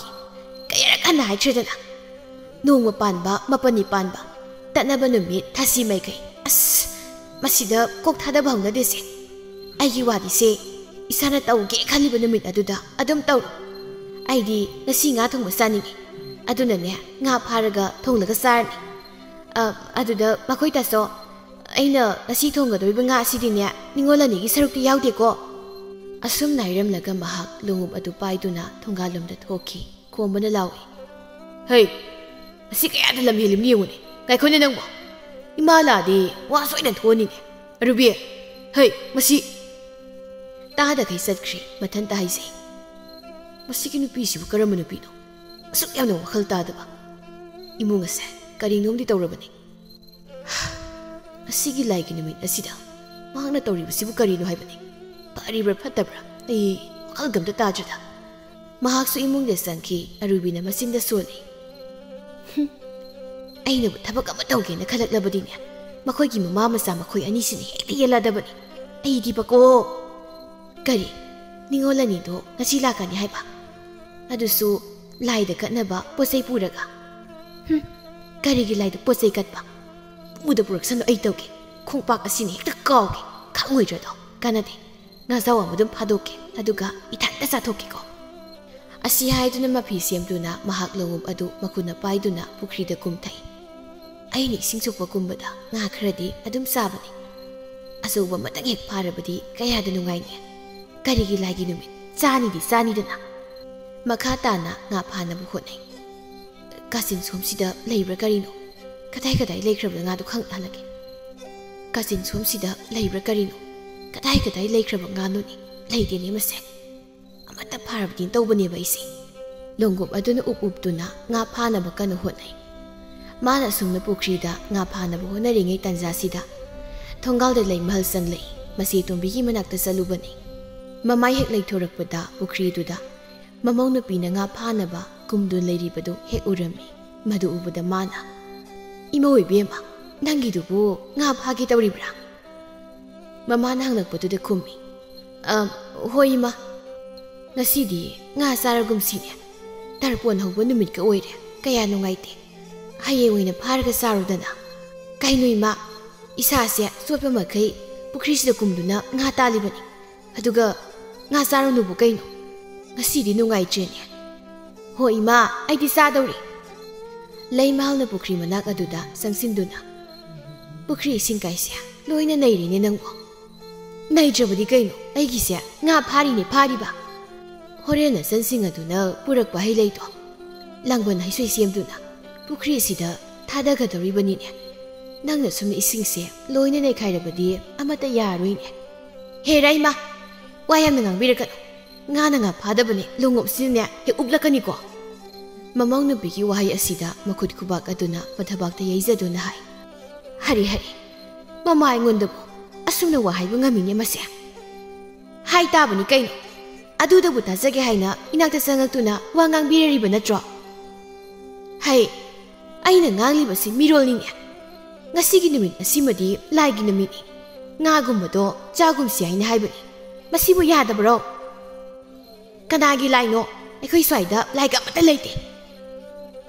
ꯀꯌꯥꯔꯛ ꯍꯟꯅ ꯍꯥꯏꯈ꯭ꯔꯦꯗꯅ꯫ ꯅꯣꯡꯃ ꯄꯥꯟꯕ, ꯃꯥꯄꯟꯅꯤ ꯄꯥꯟꯕ, ꯇꯠꯅꯕ ꯅꯨꯃꯤꯠ, ꯊꯥꯁꯤ ꯃꯥꯏꯀꯩ꯫ ꯑꯁ, ꯃꯁꯤꯗ ꯀꯣꯛ ꯊꯥꯗꯕ ꯍꯧꯅꯗꯦꯁꯦ꯫ ꯑꯩꯒꯤ ꯋꯥꯗꯤꯁꯦ ꯏꯁꯥꯅ ꯇꯧꯒꯦ ꯈꯜꯂꯤꯕ ꯅꯨꯃꯤꯠ ꯑꯗꯨꯗ ꯑꯗꯨꯝ ꯇꯧꯔꯣ꯫ ꯑꯩꯗꯤ ꯉꯁꯤ ꯉꯥ ꯊꯣꯡꯕ ꯆꯥꯅꯤꯡꯉꯤ꯫ ꯑꯗꯨꯅꯅꯦ, ꯉꯥ ꯐꯥꯔꯒ ꯊꯣꯡꯂꯒ ꯆꯥꯔꯅꯤ꯫ ꯑ, ꯑꯗꯨꯗ ꯃꯈꯣꯏ ꯇꯥꯆꯧ, ꯑꯩꯅ ꯉꯁꯤ ꯊꯣꯡꯒꯗꯧꯔꯤꯕ ꯉꯥ ꯑꯁꯤꯗꯤꯅꯦ, ꯅꯤꯉꯣꯜ ꯑꯅꯤꯒꯤ ꯁꯔꯨꯛꯇꯤ ꯌꯥꯎꯗꯦꯀꯣ꯫ ꯑꯁꯨꯝꯅ ꯍꯥꯏꯔꯝꯂꯒ ꯃꯍꯥꯛ ꯂꯣꯡꯎꯞ ꯑꯗꯨ ꯄꯥꯏꯗꯨꯅ ꯊꯣꯡꯒꯥꯜꯂꯣꯝꯗ ꯊꯣꯛꯈꯤ꯫ ꯈꯣꯝꯕꯅ ꯂꯥꯎꯏ, "ꯍꯩ, ꯃꯁꯤ ꯀꯌꯥꯗ ꯂꯝ ꯍꯦꯜꯂꯤꯕꯅꯤ ꯌꯦꯡꯉꯨꯅꯦ꯫ ꯉꯥꯏꯈꯣꯅꯦ ꯅꯪꯕꯣ꯫ ꯏꯃꯥ ꯂꯥꯛꯑꯗꯤ ꯋꯥ ꯁꯣꯏꯗꯅ ꯊꯣꯛꯑꯅꯤꯅꯦ꯫ ꯑꯔꯨꯕꯤ, ꯍꯩ, ꯃꯁꯤ꯫ ꯇꯥꯗꯈꯩ ꯆꯠꯈ꯭ꯔꯦ ꯃꯊꯟꯇ ꯍꯥꯏꯖꯩ꯫ "ꯃꯁꯤꯒꯤ ꯅꯨꯄꯤꯁꯤꯕꯨ ꯀꯔꯝꯕ ꯅꯨꯄꯤꯅꯣ? ꯑꯁꯨꯛ ꯌꯥꯝꯅ ꯋꯥꯈꯜ ꯇꯥꯗꯕ꯫ ꯏꯃꯨꯡ ꯑꯁꯦ ꯀꯔꯤꯅꯣꯝꯗꯤ ꯇꯧꯔꯕꯅꯤ꯫ ꯑꯁꯤꯒꯤ ꯂꯥꯏꯒꯤ ꯅꯨꯃꯤꯠ ꯑꯁꯤꯗ ꯃꯍꯥꯛꯅ ꯇꯧꯔꯤꯕꯁꯤꯕꯨ ꯀꯔꯤꯅꯣ ꯍꯥꯏꯕꯅꯤ? ꯐꯔꯤꯕ꯭ꯔꯥ ꯐꯠꯇꯕ꯭ꯔꯥ? ꯑꯩ ꯋꯥꯈꯜꯒ ꯑꯝꯇ ꯇꯥꯗ꯭ꯔꯦꯗ꯫" ꯃꯍꯥꯛꯁꯨ ꯏꯃꯨꯡꯗ ꯆꯪꯈꯤ꯫ ꯑꯔꯨꯕꯤꯅ ꯃꯆꯤꯟꯗ ꯁꯣꯜꯂꯤ꯫ "ꯍꯨꯝ, ꯑꯩꯅꯕꯨ ꯊꯕꯛ ꯑꯃ ꯇꯧꯒꯦꯅ ꯈꯜꯂꯛꯂꯕꯗꯤꯅꯦ, ꯃꯈꯣꯏꯒꯤ ꯃꯃꯥ ꯃꯆꯥ ꯃꯈꯣꯏ ꯑꯅꯤꯁꯤꯅ ꯍꯦꯛꯇ ꯌꯦꯜꯂꯗꯕꯅꯤ꯫ ꯑꯩꯗꯤꯕꯀꯣ!" "ꯀꯔꯤ? ꯅꯤꯉꯣꯜ ꯑꯅꯤꯗꯣ ꯉꯁꯤ ꯂꯥꯛꯀꯅꯤ ꯍꯥꯏꯕ? ꯑꯗꯨꯁꯨ ꯂꯥꯏꯗ ꯀꯠꯅꯕ ꯄꯣꯠ ꯆꯩ ꯄꯨꯔꯒ?" "ꯍꯨꯝ, ꯀꯔꯤꯒꯤ ꯂꯥꯏꯗ ꯄꯣꯠ ꯆꯩ ꯀꯠꯄ? ꯄꯨꯗ ꯄꯨꯔꯛꯁꯅꯨ, ꯑꯩ ꯇꯧꯒꯦ꯫ ꯈꯣꯡꯄꯥꯛ ꯑꯁꯤꯅ ꯍꯦꯛꯇ ꯀꯥꯎꯒꯦ꯫ ꯈꯪꯉꯣꯏꯗ꯭ꯔꯗꯣ? ꯀꯥꯟꯅꯗꯦ꯫ ꯉꯥꯖꯥꯎ ꯑꯃ ꯑꯗꯨꯝ ꯐꯥꯗꯣꯛꯀꯦ, ꯑꯗꯨꯒ ꯏꯊꯟꯇ ꯆꯥꯊꯣꯛꯀꯦꯀꯣ꯫" ꯑꯁꯤ ꯍꯥꯏꯗꯨꯅ ꯃꯐꯤ ꯁꯦꯝꯗꯨꯅ ꯃꯍꯥꯛ ꯂꯣꯡꯎꯞ ꯑꯗꯨ ꯃꯈꯨꯠꯅ ꯄꯥꯏꯗꯨꯅ ꯄꯨꯈ꯭ꯔꯤꯗ ꯀꯨꯝꯊꯩ꯫ ꯑꯩꯅ ꯏꯁꯤꯡ ꯁꯣꯛꯄ ꯀꯨꯝꯕꯗ ꯉꯥ ꯈꯔꯗꯤ ꯑꯗꯨꯝ ꯆꯥꯕꯅꯤ꯫ ꯑꯆꯧꯕ ꯑꯃꯇꯪ ꯍꯦꯛ ꯐꯥꯔꯕꯗꯤ ꯀꯌꯥꯗ ꯅꯨꯡꯉꯥꯏꯅꯤ꯫ ꯀꯔꯤꯒꯤ ꯂꯥꯏꯒꯤ ꯅꯨꯃꯤꯠ? ꯆꯥꯅꯤꯗꯤ ꯆꯥꯅꯤꯗꯅ꯫ ꯃꯈꯥ ꯇꯥꯅ ꯉꯥ ꯐꯥꯅꯕ ꯍꯣꯠꯅꯩ꯫ "ꯀꯥꯆꯤꯟ ꯁꯣꯝꯁꯤꯗ ꯂꯩꯕ꯭ꯔꯥ ꯀꯔꯤꯅꯣ? ꯀꯗꯥꯏ ꯀꯗꯥꯏ ꯂꯩꯈ꯭ꯔꯕ ꯉꯥꯗꯣ ꯈꯪꯅꯍꯜꯂꯒꯦ꯫ ꯀꯥꯆꯤꯟ ꯁꯣꯝꯁꯤꯗ ꯂꯩꯕ꯭ꯔꯥ ꯀꯔꯤꯅꯣ? ꯀꯗꯥꯏ ꯀꯗꯥꯏ ꯂꯩꯈ꯭ꯔꯕ ꯉꯥꯅꯣꯅꯦ? ꯂꯩꯇꯦꯅꯦ ꯃꯁꯦ꯫ ꯑꯃꯠꯇ ꯐꯥꯔꯕꯗꯤ ꯇꯧꯕꯅꯦꯕ ꯑꯩꯁꯦ꯫" ꯂꯣꯡꯒꯨꯞ ꯑꯗꯨꯅ ꯎꯞ ꯎꯞꯇꯨꯅ ꯉꯥ ꯐꯥꯅꯕ ꯀꯟꯅ ꯍꯣꯠꯅꯩ꯫ ꯃꯥꯅ ꯑꯁꯨꯝꯅ ꯄꯨꯈ꯭ꯔꯤꯗ ꯉꯥ ꯐꯥꯅꯕ ꯍꯣꯠꯅꯔꯤꯉꯩ ꯇꯥꯟꯖꯥꯁꯤꯗ ꯊꯣꯡꯒꯥꯜꯗ ꯂꯩꯃꯍꯜ ꯆꯪꯂꯛꯏ꯫ ꯃꯆꯦ ꯇꯣꯝꯕꯤꯒꯤ ꯃꯅꯥꯛꯇ ꯆꯠꯂꯨꯕꯅꯤ꯫ ꯃꯃꯥꯏ ꯍꯦꯛ ꯂꯩꯊꯣꯔꯛꯄꯗ ꯄꯨꯈ꯭ꯔꯤꯗꯨꯗ ꯃꯃꯧ ꯅꯨꯄꯤꯅ ꯉꯥ ꯐꯥꯅꯕ ꯀꯨꯝꯗꯨꯅ ꯂꯩꯔꯤꯕꯗꯨ ꯍꯦꯛ ꯎꯔꯝꯃꯤ꯫ ꯃꯗꯨ ꯎꯕꯗ ꯃꯥꯅ, "ꯏꯃꯧ ꯏꯕꯦꯝꯃ, ꯅꯪꯒꯤꯗꯨꯕꯨ ꯉꯥ ꯐꯥꯒꯦ ꯇꯧꯔꯤꯕ꯭ꯔꯥ?" ꯃꯃꯥꯅ ꯍꯪꯂꯛꯄꯗꯨꯗ ꯈꯨꯝꯃꯤ, "ꯑ, ꯍꯣꯏ ꯏꯃꯥ, ꯉꯁꯤꯗꯤ ꯉꯥ ꯆꯥꯔꯒꯨꯝꯁꯤꯅꯦ꯫ ꯇꯔꯄꯣꯟ ꯍꯧꯕ ꯅꯨꯃꯤꯠꯀ ꯑꯣꯏꯔꯦ, ꯀꯌꯥ ꯅꯨꯡꯉꯥꯏꯇꯦ꯫ ꯍꯌꯦꯡ ꯑꯣꯏꯅ ꯐꯥꯔꯒ ꯆꯥꯔꯣꯗꯅ꯫" "ꯀꯩꯅꯣ ꯏꯃꯥ, ꯏꯁꯥꯁꯦ ꯆꯣꯠꯄ ꯃꯈꯩ ꯄꯨꯈ꯭ꯔꯤꯁꯤꯗ ꯀꯨꯝꯗꯨꯅ ꯉꯥ ꯇꯥꯜꯂꯤꯕꯅꯤ꯫ ꯑꯗꯨꯒ ꯉꯥ ꯆꯥꯔꯨꯅꯨꯕꯨ ꯀꯩꯅꯣ? ꯉꯁꯤꯗꯤ ꯅꯨꯡꯉꯥꯏꯇ꯭ꯔꯦꯅꯦ꯫" "ꯍꯣ ꯏꯃꯥ, ꯑꯩꯗꯤ ꯆꯥꯗꯧꯔꯤ꯫" ꯂꯩꯃꯍꯜꯅ ꯄꯨꯈ꯭ꯔꯤ ꯃꯅꯥꯛ ꯑꯗꯨꯗ ꯆꯪꯁꯤꯟꯗꯨꯅ, "ꯄꯨꯈ꯭ꯔꯤ ꯏꯁꯤꯡ ꯀꯥꯏꯁꯦ ꯂꯣꯏꯅ ꯅꯩꯔꯦꯅꯦ ꯅꯪꯕꯣ꯫" "ꯅꯩꯗ꯭ꯔꯕꯗꯤ ꯀꯩꯅꯣ? ꯑꯩꯒꯤꯁꯦ ꯉꯥ ꯐꯥꯔꯤꯅꯦ ꯐꯥꯔꯤꯕ꯫ ꯍꯣꯔꯦꯟ ꯅꯆꯟꯁꯤꯡ ꯑꯗꯨꯅ ꯄꯨꯔꯛꯄ ꯍꯩ ꯂꯩꯗꯣ ꯂꯥꯡꯕꯟ ꯍꯩꯁꯣꯏ ꯁꯦꯝꯗꯨꯅ ꯄꯨꯈ꯭ꯔꯤ ꯑꯁꯤꯗ ꯊꯥꯗꯒꯗꯧꯔꯤꯕꯅꯤꯅꯦ꯫ ꯅꯪꯅ ꯁꯨꯝ ꯏꯁꯤꯡꯁꯦ ꯂꯣꯏꯅ ꯅꯩꯈꯥꯏꯔꯕꯗꯤ ꯑꯃꯠꯇ ꯌꯥꯔꯣꯏꯅꯦ꯫ ꯍꯦꯔꯥ ꯏꯃꯥ, ꯋꯥ ꯌꯥꯝꯅ ꯉꯥꯡꯕꯤꯔꯛꯀꯅꯨ꯫ ꯉꯥꯅ ꯉꯥ ꯐꯥꯗꯕꯅꯦ, ꯂꯣꯡꯉꯣꯞꯁꯤꯅꯅꯦ ꯍꯦꯛ ꯎꯞꯂꯛꯀꯅꯤꯀꯣ꯫ ꯃꯃꯧ ꯅꯨꯄꯤꯒꯤ ꯋꯥꯍꯩ ꯑꯁꯤꯗ ꯃꯈꯨꯠ ꯈꯨꯕꯥꯛ ꯑꯗꯨꯅ ꯃꯊꯕꯥꯛꯇ ꯌꯩꯖꯗꯨꯅ ꯍꯥꯏ, "ꯍꯔꯤ ꯍꯔꯤ, ꯃꯃꯥ ꯑꯩꯉꯣꯟꯗꯕꯨ ꯑꯁꯨꯝꯅ ꯋꯥ ꯍꯥꯏꯕ ꯉꯝꯃꯤꯅꯦ ꯃꯁꯦ꯫ ꯍꯥꯏ ꯇꯥꯕꯅꯤ ꯀꯩꯅꯣ, ꯑꯗꯨꯗꯕꯨ ꯇꯥꯖꯒꯦ ꯍꯥꯏꯅ ꯏꯅꯥꯛꯇ ꯆꯪꯉꯛꯇꯨꯅ ꯋꯥ ꯉꯥꯡꯕꯤꯔꯔꯤꯕ ꯅꯠꯇ꯭ꯔꯣ? ꯍꯩ, ꯑꯩꯅ ꯉꯥꯡꯂꯤꯕꯁꯤ ꯃꯤꯔꯣꯜꯅꯤꯅꯦ꯫ ꯉꯁꯤꯒꯤ ꯅꯨꯃꯤꯠ ꯑꯁꯤꯃꯗꯤ ꯂꯥꯏꯒꯤ ꯅꯨꯃꯤꯠꯅꯤ, ꯉꯥꯒꯨꯝꯕꯗꯣ ꯆꯥꯒꯨꯝꯁꯤ ꯍꯥꯏꯅ ꯍꯥꯏꯕꯅꯤ꯫ ꯃꯁꯤꯕꯨ ꯌꯥꯗꯕ꯭ꯔꯣ? ꯀꯅꯥꯒꯤ ꯂꯥꯏꯅꯣ? ꯑꯩꯈꯣꯏ ꯁ꯭ꯋꯥꯏꯗ ꯂꯥꯏꯒ ꯑꯃꯠꯇ ꯂꯩꯇꯦ꯫"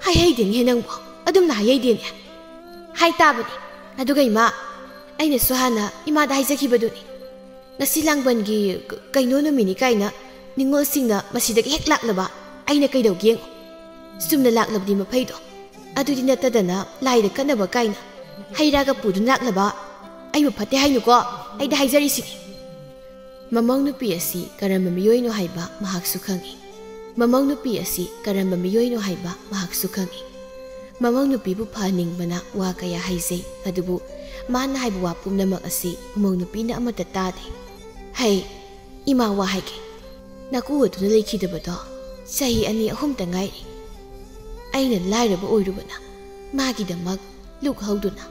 "ꯍꯥꯏꯍꯩꯗꯦꯅꯦ ꯅꯪꯕꯨ, ꯑꯗꯨꯝꯅ ꯍꯥꯏꯍꯩꯗꯦꯅꯦ꯫" "ꯍꯥꯏ ꯇꯥꯕꯅꯤ꯫ ꯑꯗꯨꯒ ꯏꯃꯥ, ꯑꯩꯅꯁꯨ ꯍꯥꯟꯅ ꯏꯃꯥꯗ ꯍꯥꯏꯖꯈꯤꯕꯗꯨꯅꯤ꯫ ꯉꯁꯤ ꯂꯥꯡꯕꯟꯒꯤ ꯀ-, ꯀꯩꯅꯣ ꯅꯨꯃꯤꯠꯅꯤ ꯀꯥꯏꯅ ꯅꯤꯡꯉꯣꯜꯁꯤꯡꯅ ꯃꯁꯤꯗꯒꯤ ꯍꯦꯛ ꯂꯥꯛꯂꯕ ꯑꯩꯅ ꯀꯩꯗꯧꯒꯦ ꯌꯦꯡꯉꯨ꯫ ꯆꯨꯝꯅ ꯂꯥꯛꯂꯕꯗꯤ ꯃꯐꯩꯗꯣ꯫ ꯑꯗꯨꯗꯤ ꯅꯠꯇꯗꯅ ꯂꯥꯏꯗ ꯀꯠꯅꯕ ꯀꯥꯏꯅ ꯍꯩ ꯔꯥꯒ ꯄꯨꯗꯨꯅ ꯂꯥꯛꯂꯕ ꯑꯩꯕꯨ ꯐꯠꯇꯦ ꯍꯥꯏꯅꯨꯀꯣ, ꯑꯩꯗ ꯍꯥꯏꯖꯔꯤꯁꯤꯅꯤ꯫" ꯃꯃꯧ ꯅꯨꯄꯤ ꯑꯁꯤ ꯀꯔꯝꯕ ꯃꯤꯑꯣꯏꯅꯣ ꯍꯥꯏꯕ ꯃꯍꯥꯛꯁꯨ ꯈꯪꯏ꯫ ꯃꯃꯧ ꯅꯨꯄꯤ ꯑꯁꯤ ꯀꯔꯝꯕ ꯃꯤꯑꯣꯏꯅꯣ ꯍꯥꯏꯕ ꯃꯍꯥꯛꯁꯨ ꯈꯪꯏ꯫ ꯃꯃꯧ ꯅꯨꯄꯤꯕꯨ ꯐꯍꯟꯅꯤꯡꯕꯅ ꯋꯥ ꯀꯌꯥ ꯍꯥꯏꯖꯩ, ꯑꯗꯨꯕꯨ ꯃꯥꯅ ꯍꯥꯏꯕ ꯋꯥ ꯄꯨꯝꯅꯃꯛ ꯑꯁꯤ ꯃꯃꯧ ꯅꯨꯄꯤꯅ ꯑꯃꯠꯇ ꯇꯥꯗꯦ꯫ "ꯍꯩ, ꯏꯃꯥ, ꯋꯥ ꯍꯥꯏꯒꯦ꯫ ꯅꯀꯨ ꯑꯗꯨꯅ ꯂꯩꯈꯤꯗꯕꯗꯣ ꯆꯍꯤ ꯑꯅꯤ ꯑꯍꯨꯝꯇ ꯉꯥꯏꯔꯤ꯫ ꯑꯩꯅ ꯂꯥꯏꯔꯕ ꯑꯣꯏꯔꯨꯕꯅ ꯃꯥꯒꯤꯗꯃꯛ ꯂꯨꯛ ꯍꯧꯗꯨꯅ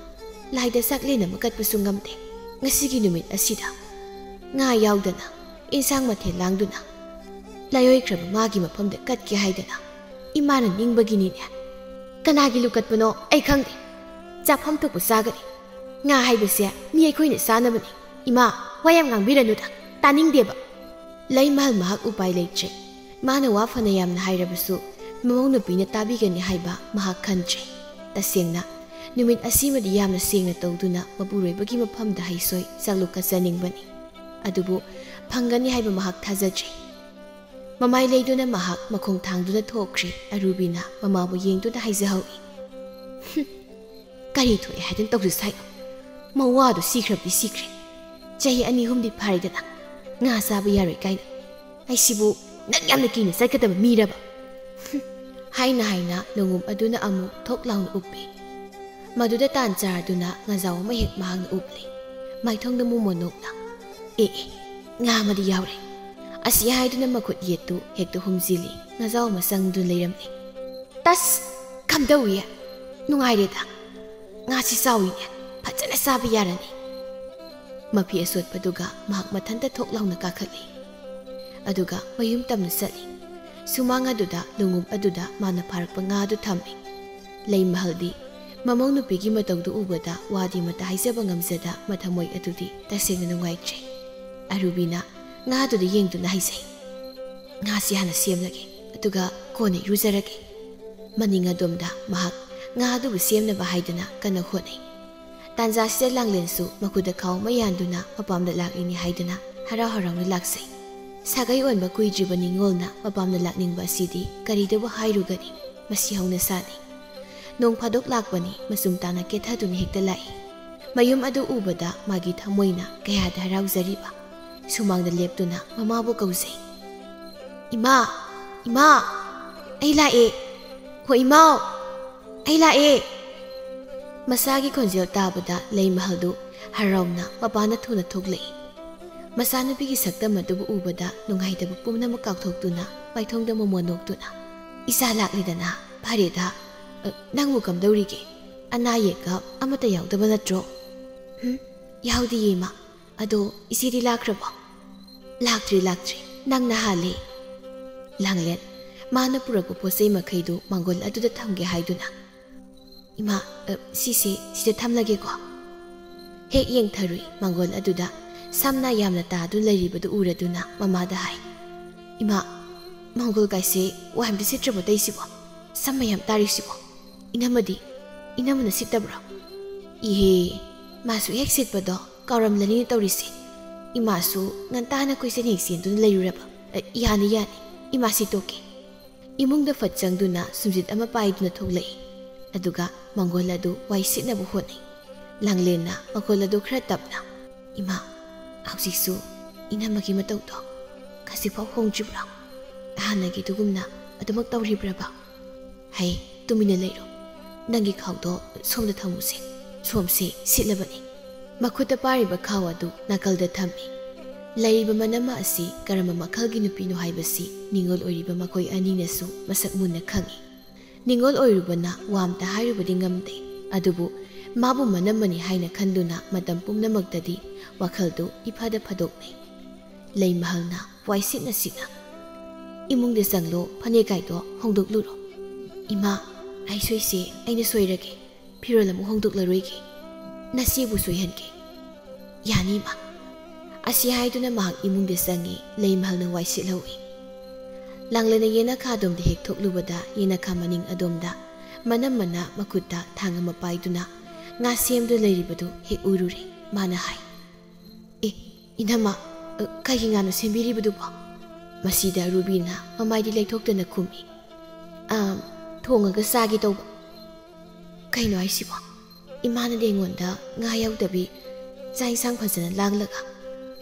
ꯂꯥꯏꯗ ꯆꯥꯛꯂꯦꯟ ꯑꯃ ꯀꯠꯄꯁꯨ ꯉꯝꯗꯦ꯫ ꯉꯁꯤꯒꯤ ꯅꯨꯃꯤꯠ ꯑꯁꯤꯗ ꯉꯥ ꯌꯥꯎꯗꯅ ꯏꯟꯁꯥꯡ ꯃꯊꯦꯜ ꯂꯥꯡꯗꯨꯅ ꯂꯥꯏꯑꯣꯏꯈ꯭ꯔꯕ ꯃꯥꯒꯤ ꯃꯐꯝꯗ ꯀꯠꯀꯦ ꯍꯥꯏꯗꯅ ꯏꯃꯥꯅ ꯅꯤꯡꯕꯒꯤꯅꯤꯅꯦ꯫ ꯀꯅꯥꯒꯤ ꯂꯨꯛ ꯀꯠꯄꯅꯣ ꯑꯩ ꯈꯪꯗꯦ꯫ ꯆꯥꯐꯝ ꯊꯣꯛꯄ ꯆꯥꯒꯅꯤ꯫ ꯉꯥ ꯍꯥꯏꯕꯁꯦ ꯃꯤ ꯑꯩꯈꯣꯏꯅ ꯆꯥꯅꯕꯅꯤ꯫ ꯏꯃꯥ, ꯋꯥ ꯌꯥꯝ ꯉꯥꯡꯕꯤꯔꯅꯨꯗ, ꯇꯥꯅꯤꯡꯗꯦꯕ꯫" ꯂꯩꯃꯍꯜ ꯃꯍꯥꯛ ꯎꯄꯥꯏ ꯂꯩꯇ꯭ꯔꯦ꯫ ꯃꯥꯅ ꯋꯥ ꯐꯅ ꯌꯥꯝꯅ ꯍꯥꯏꯔꯕꯁꯨ ꯃꯃꯧ ꯅꯨꯄꯤꯅ ꯇꯥꯕꯤꯒꯅꯤ ꯍꯥꯏꯕ ꯃꯍꯥꯛ ꯈꯟꯗ꯭ꯔꯦ꯫ ꯇꯁꯦꯡꯅ, ꯅꯨꯃꯤꯠ ꯑꯁꯤꯃꯗꯤ ꯌꯥꯝꯅ ꯁꯦꯡꯅ ꯇꯧꯗꯨꯅ ꯃꯄꯨꯔꯣꯏꯕꯒꯤ ꯃꯐꯝꯗ ꯍꯩꯁꯣꯏ ꯆꯥꯛꯂꯨꯛ ꯀꯠꯆꯅꯤꯡꯕꯅꯤ꯫ ꯑꯗꯨꯕꯨ ꯐꯪꯒꯅꯤ ꯍꯥꯏꯕ ꯃꯍꯥꯛ ꯊꯥꯖꯗ꯭ꯔꯦ꯫ ꯃꯃꯥꯏ ꯂꯩꯗꯨꯅ ꯃꯍꯥꯛ ꯃꯈꯣꯡ ꯊꯥꯡꯗꯨꯅ ꯊꯣꯛꯈ꯭ꯔꯦ꯫ ꯑꯔꯨꯕꯤꯅ ꯃꯃꯥꯕꯨ ꯌꯦꯡꯗꯨꯅ ꯍꯥꯏꯖꯍꯧꯏ, "ꯍꯨꯝ, ꯀꯔꯤ ꯊꯣꯛꯑꯦ ꯍꯥꯏꯗꯨꯅ ꯇꯧꯔꯤꯁꯦ ꯍꯥꯏꯅꯣ? ꯃꯋꯥꯗꯣ ꯁꯤꯈ꯭ꯔꯕꯗꯤ ꯁꯤꯈ꯭ꯔꯦ꯫ ꯆꯍꯤ ꯑꯅꯤ ꯑꯍꯨꯝꯗꯤ ꯐꯥꯔꯦꯗꯅ ꯉꯥ ꯆꯥꯕ ꯌꯥꯔꯣꯏ ꯀꯥꯏꯅ꯫ ꯑꯩꯁꯤꯕꯨ ꯅꯪ ꯌꯥꯝꯅ ꯀꯤꯅ ꯆꯠꯀꯗꯕ ꯃꯤꯔꯕ?" ꯍꯨꯝ, ꯍꯥꯏꯅ ꯍꯥꯏꯅ ꯂꯣꯡꯉꯨꯞ ꯑꯗꯨꯅ ꯑꯃꯨꯛ ꯊꯣꯛ ꯂꯥꯎꯅ ꯎꯞꯄꯤ꯫ ꯃꯗꯨꯗ ꯇꯥꯟ ꯆꯥꯔꯗꯨꯅ ꯉꯥꯖꯥꯎ ꯑꯃ ꯍꯦꯛ ꯃꯍꯥꯛꯅ ꯎꯞꯂꯦ꯫ ꯃꯥꯏꯊꯣꯡꯗ ꯃꯣꯃꯣꯟ ꯅꯣꯛꯅ, "ꯑꯦ ꯑꯦ, ꯉꯥ ꯑꯃꯗꯤ ꯌꯥꯎꯔꯦ!" ꯑꯁꯤ ꯍꯥꯏꯗꯨꯅ ꯃꯈꯨꯠ ꯌꯦꯠꯇꯨ ꯍꯦꯛꯇ ꯍꯨꯝꯖꯤꯜꯂꯤ, ꯉꯥꯖꯥꯎ ꯑꯃ ꯆꯪꯗꯨꯅ ꯂꯩꯔꯝꯂꯦ꯫ "ꯇꯁ! ꯀꯝꯗꯧꯏ? ꯅꯨꯡꯉꯥꯏꯔꯦꯗ꯫ ꯉꯥꯁꯤ ꯆꯥꯎꯏꯅꯦ, ꯐꯖꯅ ꯆꯥꯕ ꯌꯥꯔꯅꯤ!" ꯃꯐꯤ ꯑꯆꯣꯠꯄꯗꯨꯒ ꯃꯍꯥꯛ ꯃꯊꯟꯇ ꯊꯣꯛ ꯂꯥꯎꯅ ꯀꯥꯈꯠꯂꯤ꯫ ꯑꯗꯨꯒ ꯃꯌꯨꯝ ꯇꯝꯅ ꯆꯠꯂꯤ꯫ ꯁꯨꯃꯥꯡ ꯑꯗꯨꯗ ꯂꯣꯡꯎꯞ ꯑꯗꯨꯗ ꯃꯥꯅ ꯐꯥꯔꯛꯄ ꯉꯥ ꯑꯗꯨ ꯊꯝꯃꯤ꯫ ꯂꯩꯃꯍꯜꯗꯤ ꯃꯃꯧ ꯅꯨꯄꯤꯒꯤ ꯃꯇꯧꯗꯨ ꯎꯕꯗ ꯋꯥꯗꯤ ꯑꯃꯠꯇ ꯍꯥꯏꯖꯕ ꯉꯝꯖꯗ ꯃꯊꯃꯣꯏ ꯑꯗꯨꯗꯤ ꯇꯁꯦꯡꯅ ꯅꯨꯡꯉꯥꯏꯇ꯭ꯔꯦ꯫ ꯑꯔꯨꯕꯤꯅ ꯉꯥꯗꯨꯗ ꯌꯦꯡꯗꯨꯅ ꯍꯥꯏꯖꯩ, "ꯉꯥꯁꯤ ꯍꯥꯟꯅ ꯁꯦꯝꯂꯒꯦ, ꯑꯗꯨꯒ ꯀꯣꯟꯅ ꯏꯔꯨꯖꯔꯒꯦ꯫" ꯃꯅꯤꯡ ꯑꯗꯣꯝꯗ ꯃꯍꯥꯛ ꯉꯥ ꯑꯗꯨꯕꯨ ꯁꯦꯝꯅꯕ ꯍꯥꯏꯗꯨꯅ ꯀꯟꯅ ꯍꯣꯠꯅꯩ꯫ ꯇꯥꯟꯖꯥꯁꯤꯗ ꯂꯥꯡꯂꯦꯟꯁꯨ ꯃꯈꯨꯠꯇ ꯈꯥꯎ ꯑꯃ ꯌꯥꯟꯗꯨꯅ ꯃꯄꯥꯝꯗ ꯂꯥꯛꯂꯤꯅꯤ ꯍꯥꯏꯗꯨꯅ ꯍꯔꯥꯎ ꯍꯔꯥꯎꯅ ꯂꯥꯛꯆꯩ꯫ ꯁꯥꯒꯩ ꯑꯣꯟꯕ ꯀꯨꯏꯗ꯭ꯔꯤꯕ ꯅꯤꯉꯣꯜꯅ ꯃꯄꯥꯝꯗ ꯂꯥꯛꯅꯤꯡꯕ ꯑꯁꯤꯗꯤ ꯀꯔꯤꯗꯕꯨ ꯍꯥꯏꯔꯨꯒꯅꯤ? ꯃꯁꯤ ꯍꯧꯅꯁꯥꯅꯤ꯫ ꯅꯣꯡ ꯐꯥꯗꯣꯛ ꯂꯥꯛꯄꯅꯤ, ꯃꯆꯨꯝ ꯇꯥꯅ ꯀꯦꯊꯗꯨꯅ ꯍꯦꯛꯇ ꯂꯥꯛꯏ꯫ ꯃꯌꯨꯝ ꯑꯗꯨ ꯎꯕꯗ ꯃꯥꯒꯤ ꯊꯃꯣꯏꯅ ꯀꯌꯥꯗ ꯍꯔꯥꯎꯖꯔꯤꯕ꯫ ꯁꯨꯃꯥꯡꯗ ꯂꯦꯞꯇꯨꯅ ꯃꯃꯥꯕꯨ ꯀꯧꯖꯩ꯫ "ꯏꯃꯥ! ꯏꯃꯥ! ꯑꯩ ꯂꯥꯛꯑꯦ! ꯍꯣ ꯏꯃꯥꯎ! ꯑꯩ ꯂꯥꯛꯑꯦ!" ꯃꯆꯥꯒꯤ ꯈꯣꯟꯖꯦꯜ ꯇꯥꯕꯗ ꯂꯩꯃꯍꯜꯗꯨ ꯍꯔꯥꯎꯅ ꯃꯄꯥꯟꯗ ꯊꯨꯅ ꯊꯣꯛꯂꯛꯏ꯫ ꯃꯆꯥꯅꯨꯄꯤꯒꯤ ꯁꯛꯇꯝ ꯑꯗꯨꯕꯨ ꯎꯕꯗ ꯅꯨꯡꯉꯥꯏꯇꯕ ꯄꯨꯝꯅꯃꯛ ꯀꯥꯎꯊꯣꯛꯇꯨꯅ ꯃꯥꯏꯊꯣꯡꯗ ꯃꯣꯃꯣꯟ ꯅꯣꯛꯇꯨꯅ, "ꯏꯆꯥ ꯂꯥꯛꯂꯦꯗꯅ, ꯐꯔꯦꯗ꯫ ꯑ, ꯅꯪꯕꯨ ꯀꯝꯗꯧꯔꯤꯒꯦ? ꯑꯅꯥ ꯑꯌꯦꯛꯀ ꯑꯃꯠꯇ ꯌꯥꯎꯗꯕ ꯅꯠꯇ꯭ꯔꯣ?" "ꯍꯨꯝ, ꯌꯥꯎꯗꯤꯌꯦ, ꯏꯃꯥ꯫ ꯑꯗꯣ ꯏꯆꯦꯗꯤ ꯂꯥꯛꯈ꯭ꯔꯕꯣ?" "ꯂꯥꯛꯇ꯭ꯔꯤ, ꯂꯥꯛꯇ꯭ꯔꯤ꯫ ꯅꯪꯅ ꯍꯥꯜꯂꯦ꯫" ꯂꯥꯡꯂꯦꯟ ꯃꯥꯅ ꯄꯨꯔꯛꯄ ꯄꯣꯠ ꯆꯩ ꯃꯈꯩꯗꯨ ꯃꯥꯡꯒꯣꯜ ꯑꯗꯨꯗ ꯊꯝꯒꯦ ꯍꯥꯏꯗꯨꯅ, "ꯏꯃꯥ, ꯑ, ꯁꯤꯁꯦ ꯁꯤꯗ ꯊꯝꯂꯒꯦꯀꯣ꯫" ꯍꯦꯛ ꯌꯦꯡꯊꯔꯨꯏ ꯃꯥꯡꯒꯣꯜ ꯑꯗꯨꯗ ꯁꯝꯅ ꯌꯥꯝꯅ ꯇꯥꯗꯨꯅ ꯂꯩꯔꯤꯕꯗꯨ ꯎꯔꯗꯨꯅ ꯃꯃꯥꯗ ꯍꯥꯏ, "ꯏꯃꯥ, ꯃꯥꯡꯒꯣꯜ ꯀꯥꯏꯁꯦ ꯋꯥꯏ ꯑꯝꯇ ꯁꯤꯠꯇ꯭ꯔꯕꯣ ꯇꯩꯁꯤꯕꯣ? ꯁꯝ ꯃꯌꯥꯝ ꯇꯥꯔꯤꯁꯤꯕꯣ? ꯏꯅꯝꯃꯗꯤ, ꯏꯅꯝꯃꯅ ꯁꯤꯠꯇꯕ꯭ꯔꯣ?" "ꯏꯍꯦ, ꯃꯥꯁꯨ ꯍꯦꯛ ꯁꯤꯠꯄꯗꯣ ꯀꯥꯎꯔꯝꯂꯅꯤꯅ ꯇꯧꯔꯤꯁꯦ꯫ ꯏꯃꯥꯁꯨ ꯉꯟꯇꯥꯅ ꯀꯣꯏꯆꯦꯟ ꯍꯦꯛ ꯆꯦꯟꯗꯨꯅ ꯂꯩꯔꯨꯔꯕ꯫ ꯑ, ꯌꯥꯅꯤ, ꯌꯥꯅꯤ, ꯏꯃꯥ ꯁꯤꯠꯇꯣꯛꯀꯦ꯫" ꯏꯃꯨꯡꯗ ꯐꯠ ꯆꯪꯗꯨꯅ ꯁꯨꯝꯖꯤꯠ ꯑꯃ ꯄꯥꯏꯗꯨꯅ ꯊꯣꯛꯂꯛꯏ꯫ ꯑꯗꯨꯒ ꯃꯥꯡꯒꯣꯜ ꯑꯗꯨ ꯋꯥꯏ ꯁꯤꯠꯅꯕ ꯍꯣꯠꯅꯩ꯫ ꯂꯥꯡꯂꯦꯟꯅ ꯃꯥꯡꯒꯣꯜ ꯑꯗꯨ ꯈꯔ ꯇꯞꯅ, "ꯏꯃꯥ, ꯍꯧꯖꯤꯛꯁꯨ ꯏꯅꯝꯃꯒꯤ ꯃꯇꯧꯗꯣ ꯈꯖꯤꯛꯐꯥꯎ ꯍꯣꯡꯗ꯭ꯔꯤꯕ꯭ꯔꯣ? ꯍꯥꯟꯅꯒꯤꯗꯨꯒꯨꯝꯅ ꯑꯗꯨꯃꯛ ꯇꯧꯔꯤꯕ꯭ꯔꯕ?" "ꯍꯩ, ꯇꯨꯃꯤꯟꯅ ꯂꯩꯔꯣ꯫ "ꯅꯪꯒꯤ ꯈꯥꯎꯗꯣ ꯁꯣꯝꯗ ꯊꯝꯃꯨꯁꯦ꯫ ꯁꯣꯝꯁꯦ ꯁꯤꯠꯂꯕꯅꯤ꯫" ꯃꯈꯨꯠꯇ ꯄꯥꯏꯔꯤꯕ ꯈꯥꯎ ꯑꯗꯨ ꯅꯥꯀꯜꯗ ꯊꯝꯃꯤ꯫ ꯂꯩꯔꯤꯕ ꯃꯅꯝꯃ ꯑꯁꯤ ꯀꯔꯝꯕ ꯃꯈꯜꯒꯤ ꯅꯨꯄꯤꯅꯣ ꯍꯥꯏꯕꯁꯤ ꯅꯤꯉꯣꯜ ꯑꯣꯏꯔꯤꯕ ꯃꯈꯣꯏ ꯑꯅꯤꯅꯁꯨ ꯃꯁꯛ ꯃꯨꯟꯅ ꯈꯪꯏ꯫ ꯅꯤꯉꯣꯜ ꯑꯣꯏꯔꯨꯕꯅ ꯋꯥ ꯑꯝꯇ ꯍꯥꯏꯔꯨꯕꯗꯤ ꯉꯝꯗꯦ꯫ ꯑꯗꯨꯕꯨ ꯃꯥꯕꯨ ꯃꯅꯝꯃꯅꯤ ꯍꯥꯏꯅ ꯈꯟꯗꯨꯅ ꯃꯇꯝ ꯄꯨꯝꯅꯃꯛꯇꯗꯤ ꯋꯥꯈꯜꯗꯨ ꯏꯐꯗ ꯐꯗꯣꯛꯅꯩ꯫ ꯂꯩꯃꯍꯜꯅ ꯋꯥꯏ ꯁꯤꯠꯅ ꯁꯤꯠꯅ, "ꯏꯃꯨꯡꯗ ꯆꯪꯂꯣ, ꯐꯅꯦꯛ ꯀꯥꯏꯗꯣ ꯍꯣꯡꯗꯣꯛꯂꯨꯔꯣ꯫" "ꯏꯃꯥ, ꯑꯩ ꯁꯣꯏꯁꯦ, ꯑꯩꯅ ꯁꯣꯏꯔꯒꯦ꯫ ꯐꯤꯔꯣꯜ ꯑꯃꯨꯛ ꯍꯣꯡꯗꯣꯛꯂꯔꯣꯏꯒꯦ꯫ ꯅꯆꯦꯕꯨ ꯁꯣꯏꯍꯟꯒꯦ꯫" "ꯌꯥꯅꯤ, ꯏꯃꯥ꯫" ꯑꯁꯤ ꯍꯥꯏꯗꯨꯅ ꯃꯍꯥꯛ ꯏꯃꯨꯡꯗ ꯆꯪꯉꯤ꯫ ꯂꯩꯃꯍꯜꯅ ꯋꯥꯏ ꯁꯤꯠꯍꯧꯏ꯫ ꯂꯥꯡꯂꯦꯟꯅ ꯌꯦꯅꯈꯥ ꯑꯗꯣꯝꯗ ꯍꯦꯛ ꯊꯣꯛꯂꯨꯕꯗ, ꯌꯦꯅꯈꯥ ꯃꯅꯤꯡ ꯑꯗꯣꯝꯗ ꯃꯅꯝꯃꯅ ꯃꯈꯨꯠꯇ ꯊꯥꯡ ꯑꯃ ꯄꯥꯏꯗꯨꯅ ꯉꯥ ꯁꯦꯝꯗꯨꯅ ꯂꯩꯔꯤꯕꯗꯨ ꯍꯦꯛ ꯎꯔꯨꯔꯦ꯫ ꯃꯥꯅ ꯍꯥꯏ, "ꯑꯦ, ꯏꯅꯝꯃ, ꯑ, ꯀꯩꯒꯤ ꯉꯥꯅꯣ ꯁꯦꯝꯕꯤꯔꯤꯕꯗꯨꯕꯣ?" ꯃꯁꯤꯗ ꯔꯨꯕꯤꯅ ꯃꯃꯥꯏꯗꯤ ꯂꯩꯊꯣꯛꯇꯅ ꯈꯨꯝꯃꯤ, "ꯑ, ꯊꯣꯡꯉꯒ ꯆꯥꯒꯦ ꯇꯧꯕ꯫" "ꯀꯩꯅꯣ ꯍꯥꯏꯁꯤꯕꯣ? ꯏꯃꯥꯅꯗꯤ ꯑꯩꯉꯣꯟꯗ ꯉꯥ ꯌꯥꯎꯗꯕꯤ ꯆꯥꯛ ꯏꯟꯁꯥꯡ ꯐꯖꯅ ꯂꯥꯡꯂꯒ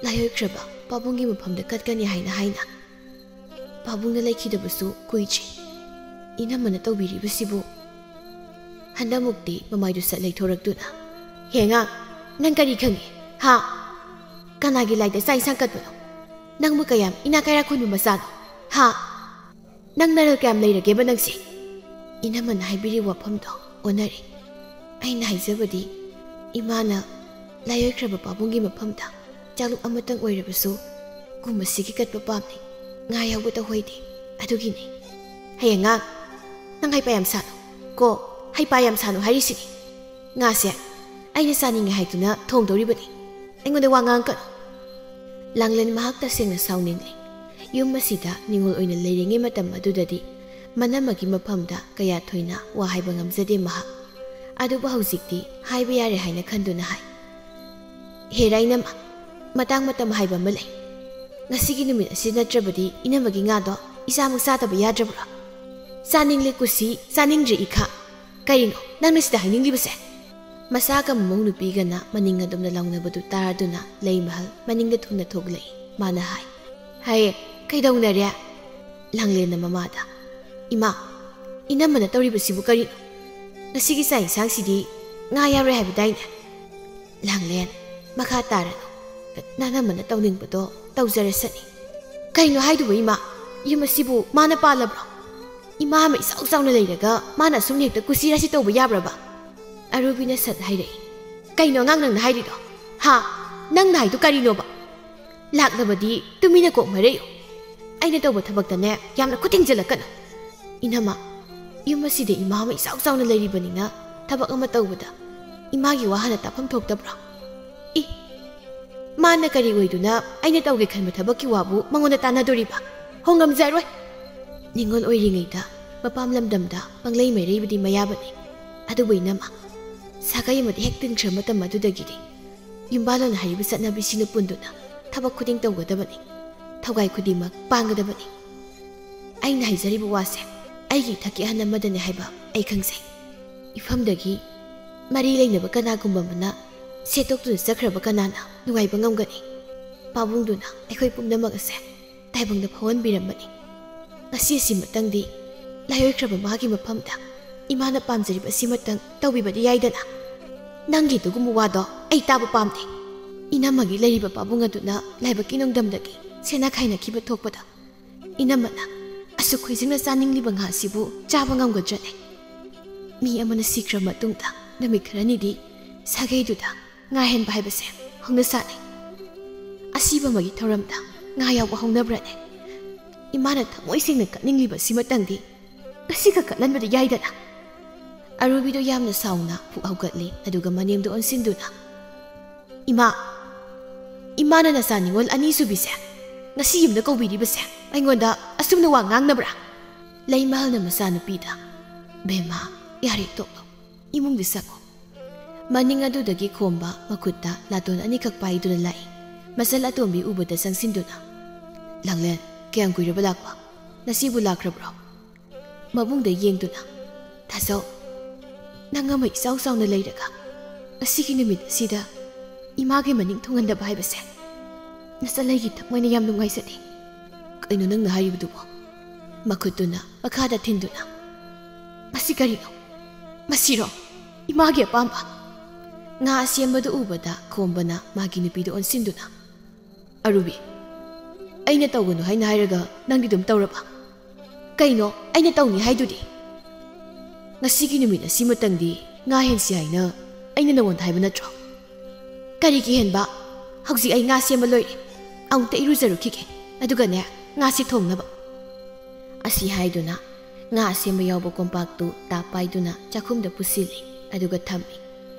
ꯂꯥꯏꯑꯣꯏꯈ꯭ꯔꯕ ꯄꯥꯕꯨꯡꯒꯤ ꯃꯐꯝꯗ ꯀꯠꯀꯅꯤ ꯍꯥꯏꯅ ꯍꯥꯏꯅ꯫ ꯄꯥꯕꯨꯡꯅ ꯂꯩꯈꯤꯗꯕꯁꯨ ꯀꯨꯏꯗ꯭ꯔꯤ꯫ ꯏꯅꯝꯃꯅ ꯇꯧꯕꯤꯔꯤꯕꯁꯤꯕꯨ?" ꯍꯟꯗꯛꯃꯨꯛꯇꯤ ꯃꯃꯥꯏꯗꯨ ꯁꯠ ꯂꯩꯊꯣꯔꯛꯇꯨꯅ, "ꯍꯦ ꯑꯉꯥꯡ, ꯅꯪ ꯀꯔꯤ ꯈꯪꯉꯤ? ꯍꯥ? ꯀꯅꯥꯒꯤ ꯂꯥꯏꯗ ꯆꯥꯛ ꯏꯟꯁꯥꯡ ꯀꯠꯄꯅꯣ? ꯅꯪꯕꯨ ꯀꯌꯥꯝ ꯏꯅꯥꯛ ꯀꯩꯔꯥꯛ ꯈꯨꯟꯕ ꯃꯆꯥꯅꯣ? ꯍꯥ? ꯅꯪ ꯅꯔꯜ ꯀꯌꯥꯝ ꯂꯩꯔꯒꯦꯕ ꯅꯪꯁꯦ?" ꯏꯅꯝꯃꯅ ꯍꯥꯏꯕꯤꯔꯤꯕ ꯋꯥꯐꯝꯗꯣ ꯑꯣꯟꯅꯔꯦ꯫ ꯑꯩꯅ ꯍꯥꯏꯖꯕꯗꯤ, ꯏꯃꯥꯅ ꯂꯥꯏꯑꯣꯏꯈ꯭ꯔꯕ ꯄꯥꯕꯨꯡꯒꯤ ꯃꯐꯝꯗ ꯆꯥꯂꯨꯛ ꯑꯃꯇꯪ ꯑꯣꯏꯔꯕꯁꯨ ꯀꯨꯝ ꯑꯁꯤꯒꯤ ꯀꯠꯄ ꯄꯥꯝꯂꯤ꯫ ꯉꯥ ꯌꯥꯎꯕ ꯇꯧꯍꯩꯗꯦ, ꯑꯗꯨꯒꯤꯅꯤ꯫ "ꯍꯌꯦꯡ ꯑꯉꯥꯡ, ꯅꯪ ꯍꯩꯄꯥ ꯌꯥꯝ ꯁꯥꯅꯨ ꯀꯣ, ꯍꯩꯄꯥ ꯌꯥꯝ ꯁꯥꯅꯨ ꯍꯥꯏꯔꯤꯁꯤꯅꯤ꯫ ꯉꯥꯁꯦ ꯑꯩꯅ ꯆꯥꯅꯤꯡꯉꯦ ꯍꯥꯏꯗꯨꯅ ꯊꯣꯡꯗꯧꯔꯤꯕꯅꯤ꯫ ꯑꯩꯉꯣꯟꯗ ꯋꯥ ꯉꯥꯡꯀꯅꯨ꯫" ꯂꯥꯡꯂꯦꯟ ꯃꯍꯥꯛ ꯇꯁꯦꯡꯅ ꯁꯥꯎꯅꯤꯡꯂꯤ꯫ ꯌꯨꯝ ꯑꯁꯤꯗ ꯅꯤꯉꯣꯜ ꯑꯣꯏꯅ ꯂꯩꯔꯤꯉꯩ ꯃꯇꯝ ꯑꯗꯨꯗꯗꯤ ꯃꯅꯝꯃꯒꯤ ꯃꯐꯝꯗ ꯀꯌꯥ ꯊꯣꯏꯅ ꯋꯥ ꯍꯥꯏꯕ ꯉꯝꯖꯗꯦ ꯃꯍꯥꯛ꯫ ꯑꯗꯨꯕꯨ ꯍꯧꯖꯤꯛꯇꯤ ꯍꯥꯏꯕ ꯌꯥꯔꯦ ꯍꯥꯏꯅ ꯈꯟꯗꯨꯅ ꯍꯥꯏ, "ꯍꯦꯔꯥ ꯏꯅꯝꯃ, ꯃꯇꯥꯡ ꯃꯇꯝ ꯍꯥꯏꯕ ꯑꯃ ꯂꯩ꯫ ꯉꯁꯤꯒꯤ ꯅꯨꯃꯤꯠ ꯑꯁꯤ ꯅꯠꯇ꯭ꯔꯕꯗꯤ ꯏꯅꯝꯃꯒꯤ ꯉꯥꯗꯣ ꯏꯆꯥꯃꯛ ꯆꯥꯗꯕ ꯌꯥꯗ꯭ꯔꯕ꯭ꯔꯣ? ꯆꯥꯅꯤꯡꯂꯦ ꯀꯨꯁꯤ, ꯆꯥꯅꯤꯡꯗ꯭ꯔꯦ ꯏꯈꯥ꯫ ꯀꯔꯤꯅꯣ ꯅꯪꯅ ꯁꯤꯗ ꯍꯥꯏꯅꯤꯡꯂꯤꯕꯁꯦ?" ꯃꯆꯥꯒ ꯃꯃꯧ ꯅꯨꯄꯤꯒꯅ ꯃꯅꯤꯡ ꯑꯗꯣꯝꯗ ꯂꯥꯎꯅꯕꯗꯨ ꯇꯥꯔꯗꯨꯅ ꯂꯩꯃꯍꯜ ꯃꯅꯤꯡꯗ ꯊꯨꯅ ꯊꯣꯛꯂꯛꯏ꯫ ꯃꯥꯅ ꯍꯥꯏ, "ꯍꯥꯏꯌꯦ, ꯀꯩꯗꯧꯅꯔꯦ?" ꯂꯥꯡꯂꯦꯟꯅ ꯃꯃꯥꯗ, "ꯏꯃꯥ, ꯏꯅꯝꯃꯅ ꯇꯧꯔꯤꯕꯁꯤꯕꯨ ꯀꯔꯤꯅꯣ? ꯉꯁꯤꯒꯤ ꯆꯥꯛ ꯏꯟꯁꯥꯡꯁꯤꯗꯤ ꯉꯥ ꯌꯥꯎꯔꯦ ꯍꯥꯏꯕꯗꯥꯏꯅꯦ? ꯂꯥꯡꯂꯦꯟ, ꯃꯈꯥ ꯇꯥꯔꯅꯨ꯫ ꯅꯅꯝꯃꯅ ꯇꯧꯅꯤꯡꯕꯗꯣ ꯇꯧꯖꯔꯁꯅꯤ꯫ ꯀꯩꯅꯣ ꯍꯥꯏꯗꯨꯕꯨ ꯏꯃꯥ? ꯌꯨꯝ ꯑꯁꯤꯕꯨ ꯃꯥꯅ ꯄꯥꯜꯂꯕ꯭ꯔꯣ? ꯏꯃꯥ ꯑꯃ ꯏꯆꯥꯎ ꯆꯥꯎꯅ ꯂꯩꯔꯒ ꯃꯥꯅ ꯑꯁꯨꯝ ꯍꯦꯛꯇ ꯀꯨꯁꯤ ꯔꯥꯁꯤ ꯇꯧꯕ ꯌꯥꯕ꯭ꯔꯕ? ꯑꯔꯨꯕꯤꯅ ꯁꯠ ꯍꯥꯏꯔꯛꯏ꯫ ꯀꯩꯅꯣ ꯑꯉꯥꯡ ꯅꯪꯅ ꯍꯥꯏꯔꯤꯗꯣ? ꯍꯥ? ꯅꯪꯅ ꯍꯥꯏꯗꯣ ꯀꯔꯤꯅꯣꯕ? ꯂꯥꯛꯂꯕꯗꯤ ꯇꯨꯃꯤꯟꯅ ꯀꯣꯛ ꯃꯔꯩꯌꯨ꯫ ꯑꯩꯅ ꯇꯧꯕ ꯊꯕꯛꯇꯅꯦ ꯌꯥꯝꯅ ꯈꯨꯠ ꯊꯤꯡꯖꯤꯜꯂꯛꯀꯅꯨ꯫ ꯏꯅꯝꯃ, ꯌꯨꯝ ꯑꯁꯤꯗ ꯏꯃꯥ ꯑꯃ ꯏꯆꯥꯎ ꯆꯥꯎꯅ ꯂꯩꯔꯤꯕꯅꯤꯅ ꯊꯕꯛ ꯑꯃ ꯇꯧꯕꯗ ꯏꯃꯥꯒꯤ ꯋꯥ ꯍꯥꯟꯅ ꯇꯥꯐꯝ ꯊꯣꯛꯇꯕ꯭ꯔꯣ? ꯏ! ꯃꯥꯅ ꯀꯔꯤ ꯑꯣꯏꯗꯨꯅ ꯑꯩꯅ ꯇꯧꯒꯦ ꯈꯟꯕ ꯊꯕꯛꯀꯤ ꯋꯥꯕꯨ ꯃꯉꯣꯟꯗ ꯇꯥꯟꯅꯗꯣꯔꯤꯕ? ꯍꯣꯡꯉꯝꯖꯔꯣꯏ꯫ ꯅꯤꯉꯣꯜ ꯑꯣꯏꯔꯤꯉꯩꯗ ꯃꯄꯥꯝ ꯂꯝꯗꯝꯗ ꯄꯪꯂꯩ ꯃꯩꯔꯩꯕꯗꯤ ꯃꯌꯥꯕꯅꯤ꯫ ꯑꯗꯨꯕꯨ ꯏꯅꯝꯃ, ꯁꯥꯒꯩ ꯑꯃꯗꯤ ꯍꯦꯛ ꯇꯤꯟꯈ꯭ꯔ ꯃꯇꯝ ꯑꯗꯨꯗꯒꯤꯗꯤ ꯌꯨꯝꯕꯥꯂꯣꯟ ꯍꯥꯏꯔꯤꯕ ꯆꯠꯅꯕꯤꯁꯤꯅ ꯄꯨꯟꯗꯨꯅ ꯊꯕꯛ ꯈꯨꯗꯤꯡ ꯇꯧꯒꯗꯕꯅꯤ, ꯊꯧꯒꯥꯏ ꯈꯨꯗꯤꯡꯃꯛ ꯄꯥꯡꯒꯗꯕꯅꯤ꯫ ꯑꯩꯅ ꯍꯥꯏꯖꯔꯤꯕ ꯋꯥꯁꯦ ꯑꯩꯒꯤ ꯏꯊꯛꯀꯤ ꯑꯍꯜ ꯑꯃꯗꯅꯤ ꯍꯥꯏꯕ ꯑꯩ ꯈꯪꯖꯩ꯫ ꯏꯐꯝꯗꯒꯤ ꯃꯔꯤ ꯂꯩꯅꯕ ꯀꯅꯥꯒꯨꯝꯕ ꯑꯃꯅ ꯁꯦꯠꯇꯣꯛꯇꯨꯅ ꯆꯠꯈ꯭ꯔꯕ ꯀꯅꯥꯅ ꯅꯨꯡꯉꯥꯏꯕ ꯉꯝꯒꯅꯤ? ꯄꯥꯕꯨꯡꯗꯨꯅ ꯑꯩꯈꯣꯏ ꯄꯨꯝꯅꯃꯛ ꯑꯁꯦ ꯇꯥꯏꯕꯪꯗ ꯐꯥꯎꯍꯟꯕꯤꯔꯝꯕꯅꯤ꯫ ꯉꯁꯤ ꯑꯁꯤꯃꯇꯪꯗꯤ ꯂꯥꯏꯑꯣꯏꯈ꯭ꯔꯕ ꯃꯥꯒꯤ ꯃꯐꯝꯗ ꯏꯃꯥꯅ ꯄꯥꯝꯖꯔꯤꯕ ꯑꯁꯤꯃꯇꯪ ꯇꯧꯕꯤꯕꯗꯤ ꯌꯥꯏꯗꯅ? ꯅꯪꯒꯤ ꯑꯗꯨꯒꯨꯝꯕ ꯋꯥꯗꯣ ꯑꯩ ꯇꯥꯕ ꯄꯥꯝꯗꯦ꯫ ꯏꯅꯝꯃꯒꯤ ꯂꯩꯔꯤꯕ ꯄꯥꯕꯨꯡ ꯑꯗꯨꯅ ꯂꯥꯏꯕꯛꯀꯤ ꯅꯣꯡꯗꯝꯗꯒꯤ ꯁꯦꯟꯅ ꯈꯥꯏꯅꯈꯤꯕ ꯊꯣꯛꯄꯗ ꯏꯅꯝꯃꯅ ꯑꯁꯨꯛ ꯈꯣꯏꯖꯤꯡꯅ ꯆꯥꯅꯤꯡꯂꯤꯕ ꯉꯥꯁꯤꯕꯨ ꯆꯥꯕ ꯉꯝꯒꯗ꯭ꯔꯅꯦ? ꯃꯤ ꯑꯃꯅ ꯁꯤꯈ꯭ꯔ ꯃꯇꯨꯡꯗ ꯅꯨꯃꯤꯠ ꯈꯔꯅꯤꯗꯤ ꯁꯥꯒꯩꯗꯨꯗ ꯉꯥ ꯍꯦꯟꯕ ꯍꯥꯏꯕꯁꯦ ꯍꯧꯅꯁꯥꯅꯤ꯫ ꯑꯁꯤꯕ ꯑꯃꯒꯤ ꯊꯧꯔꯝꯗ ꯉꯥ ꯌꯥꯎꯕ ꯍꯧꯅꯕ꯭ꯔꯅꯦ? ꯏꯃꯥꯅ ꯊꯃꯣꯏ ꯁꯦꯡꯅ ꯀꯠꯅꯤꯡꯂꯤꯕ ꯁꯤꯃꯇꯪꯗꯤ ꯉꯁꯤꯈꯛ ꯀꯠꯍꯟꯕꯗꯤ ꯌꯥꯏꯗꯅ? ꯑꯔꯨꯕꯤꯗꯣ ꯌꯥꯝꯅ ꯁꯥꯎꯅ ꯐꯨꯛ ꯍꯧꯒꯠꯂꯤ, ꯑꯗꯨꯒ ꯃꯅꯦꯝꯗꯣ ꯑꯣꯟꯁꯤꯟꯗꯨꯅ, "ꯏꯃꯥ, ꯏꯃꯥꯅ ꯅꯆꯥ ꯅꯤꯉꯣꯜ ꯑꯅꯤꯁꯨꯕꯤꯁꯦ ꯉꯁꯤ ꯌꯨꯝꯗ ꯀꯧꯕꯤꯔꯤꯕꯁꯦ ꯑꯩꯉꯣꯟꯗ ꯑꯁꯨꯝꯅ ꯋꯥ ꯉꯥꯡꯅꯕ꯭ꯔꯥ?" ꯂꯩꯃꯍꯜꯅ ꯃꯆꯥꯅꯨꯄꯤꯗ, "ꯕꯦꯝꯃ, ꯌꯥꯔꯦ, ꯇꯣꯛꯂꯣ꯫ ꯏꯃꯨꯡꯗ ꯆꯪꯉꯣ꯫" ꯃꯅꯤꯡ ꯑꯗꯨꯗꯒꯤ ꯈꯣꯝꯕ ꯃꯈꯨꯠꯇ ꯂꯥꯇꯣꯟ ꯑꯅꯤꯈꯛ ꯄꯥꯏꯗꯨꯅ ꯂꯥꯛꯏ꯫ ꯃꯆꯜ ꯑꯇꯣꯝꯕꯤ ꯎꯕꯗ ꯆꯪꯁꯤꯟꯗꯨꯅ, "ꯂꯥꯡꯂꯦꯟ, ꯀꯌꯥꯝ ꯀꯨꯏꯔꯕ ꯂꯥꯛꯄ? ꯉꯁꯤꯕꯨ ꯂꯥꯛꯈ꯭ꯔꯕ꯭ꯔꯣ?" ꯃꯕꯨꯡꯗ ꯌꯦꯡꯗꯨꯅ, "ꯊꯥꯖꯧ, ꯅꯪ ꯑꯃ ꯏꯆꯥꯎ ꯆꯥꯎꯅ ꯂꯩꯔꯒ ꯉꯁꯤꯒꯤ ꯅꯨꯃꯤꯠ ꯑꯁꯤꯗ ꯏꯃꯥꯒꯤ ꯃꯅꯤꯡ ꯊꯨꯡꯍꯟꯗꯕ ꯍꯥꯏꯕꯁꯦ ꯅꯆꯜ ꯑꯩꯒꯤ ꯊꯃꯣꯏꯅ ꯌꯥꯝ ꯅꯨꯡꯉꯥꯏꯖꯗꯦ꯫" "ꯀꯩꯅꯣ ꯅꯪꯅ ꯍꯥꯏꯔꯤꯕꯗꯨꯕꯣ?" ꯃꯈꯨꯠꯇꯨꯅ ꯃꯈꯥꯗ ꯊꯤꯟꯗꯨꯅ, "ꯃꯁꯤ ꯀꯔꯤꯅꯣ? "ꯃꯁꯤꯔꯣ ꯏꯃꯥꯒꯤ ꯑꯄꯥꯝꯕ?" ꯉꯥ ꯑꯁꯦꯝꯕꯗꯨ ꯎꯕꯗ ꯈꯣꯝꯕꯅ ꯃꯥꯒꯤ ꯅꯨꯄꯤꯗ ꯑꯣꯟꯁꯤꯟꯗꯨꯅ, "ꯑꯔꯨꯕꯤ, ꯑꯩꯅ ꯇꯧꯒꯅꯨ ꯍꯥꯏꯅ ꯍꯥꯏꯔꯒ ꯅꯪꯗꯤ ꯑꯗꯨꯝ ꯇꯧꯔꯕ? ꯀꯩꯅꯣ ꯑꯩꯅ ꯇꯧꯅꯤ ꯍꯥꯏꯗꯨꯗꯤ? ꯉꯁꯤꯒꯤ ꯅꯨꯃꯤꯠ ꯑꯁꯤꯃꯇꯪꯗꯤ ꯉꯥ ꯍꯦꯟꯁꯤ ꯍꯥꯏꯅ ꯑꯩꯅ ꯅꯉꯣꯟꯗ ꯍꯥꯏꯕ ꯅꯠꯇ꯭ꯔꯣ? ꯀꯔꯤꯒꯤ ꯍꯦꯟꯕ? ꯍꯧꯖꯤꯛ ꯑꯩ ꯉꯥ ꯁꯦꯝꯕ ꯂꯣꯏꯔꯦ꯫ ꯑꯃꯨꯛꯇ ꯏꯔꯨꯖꯔꯨꯈꯤꯒꯦ, ꯑꯗꯨꯒꯅꯦ, ꯉꯥꯁꯤ ꯊꯣꯡꯅꯕ꯫" ꯑꯁꯤ ꯍꯥꯏꯗꯨꯅ ꯉꯥ ꯑꯁꯦꯝꯕ ꯌꯥꯎꯕ ꯀꯣꯝꯄꯥꯛꯇꯨ ꯇꯥꯞ ꯄꯥꯏꯗꯨꯅ ꯆꯥꯛꯈꯨꯝꯗ ꯄꯨꯁꯤꯜꯂꯤ, ꯑꯗꯨꯒ ꯊꯝꯃꯤ꯫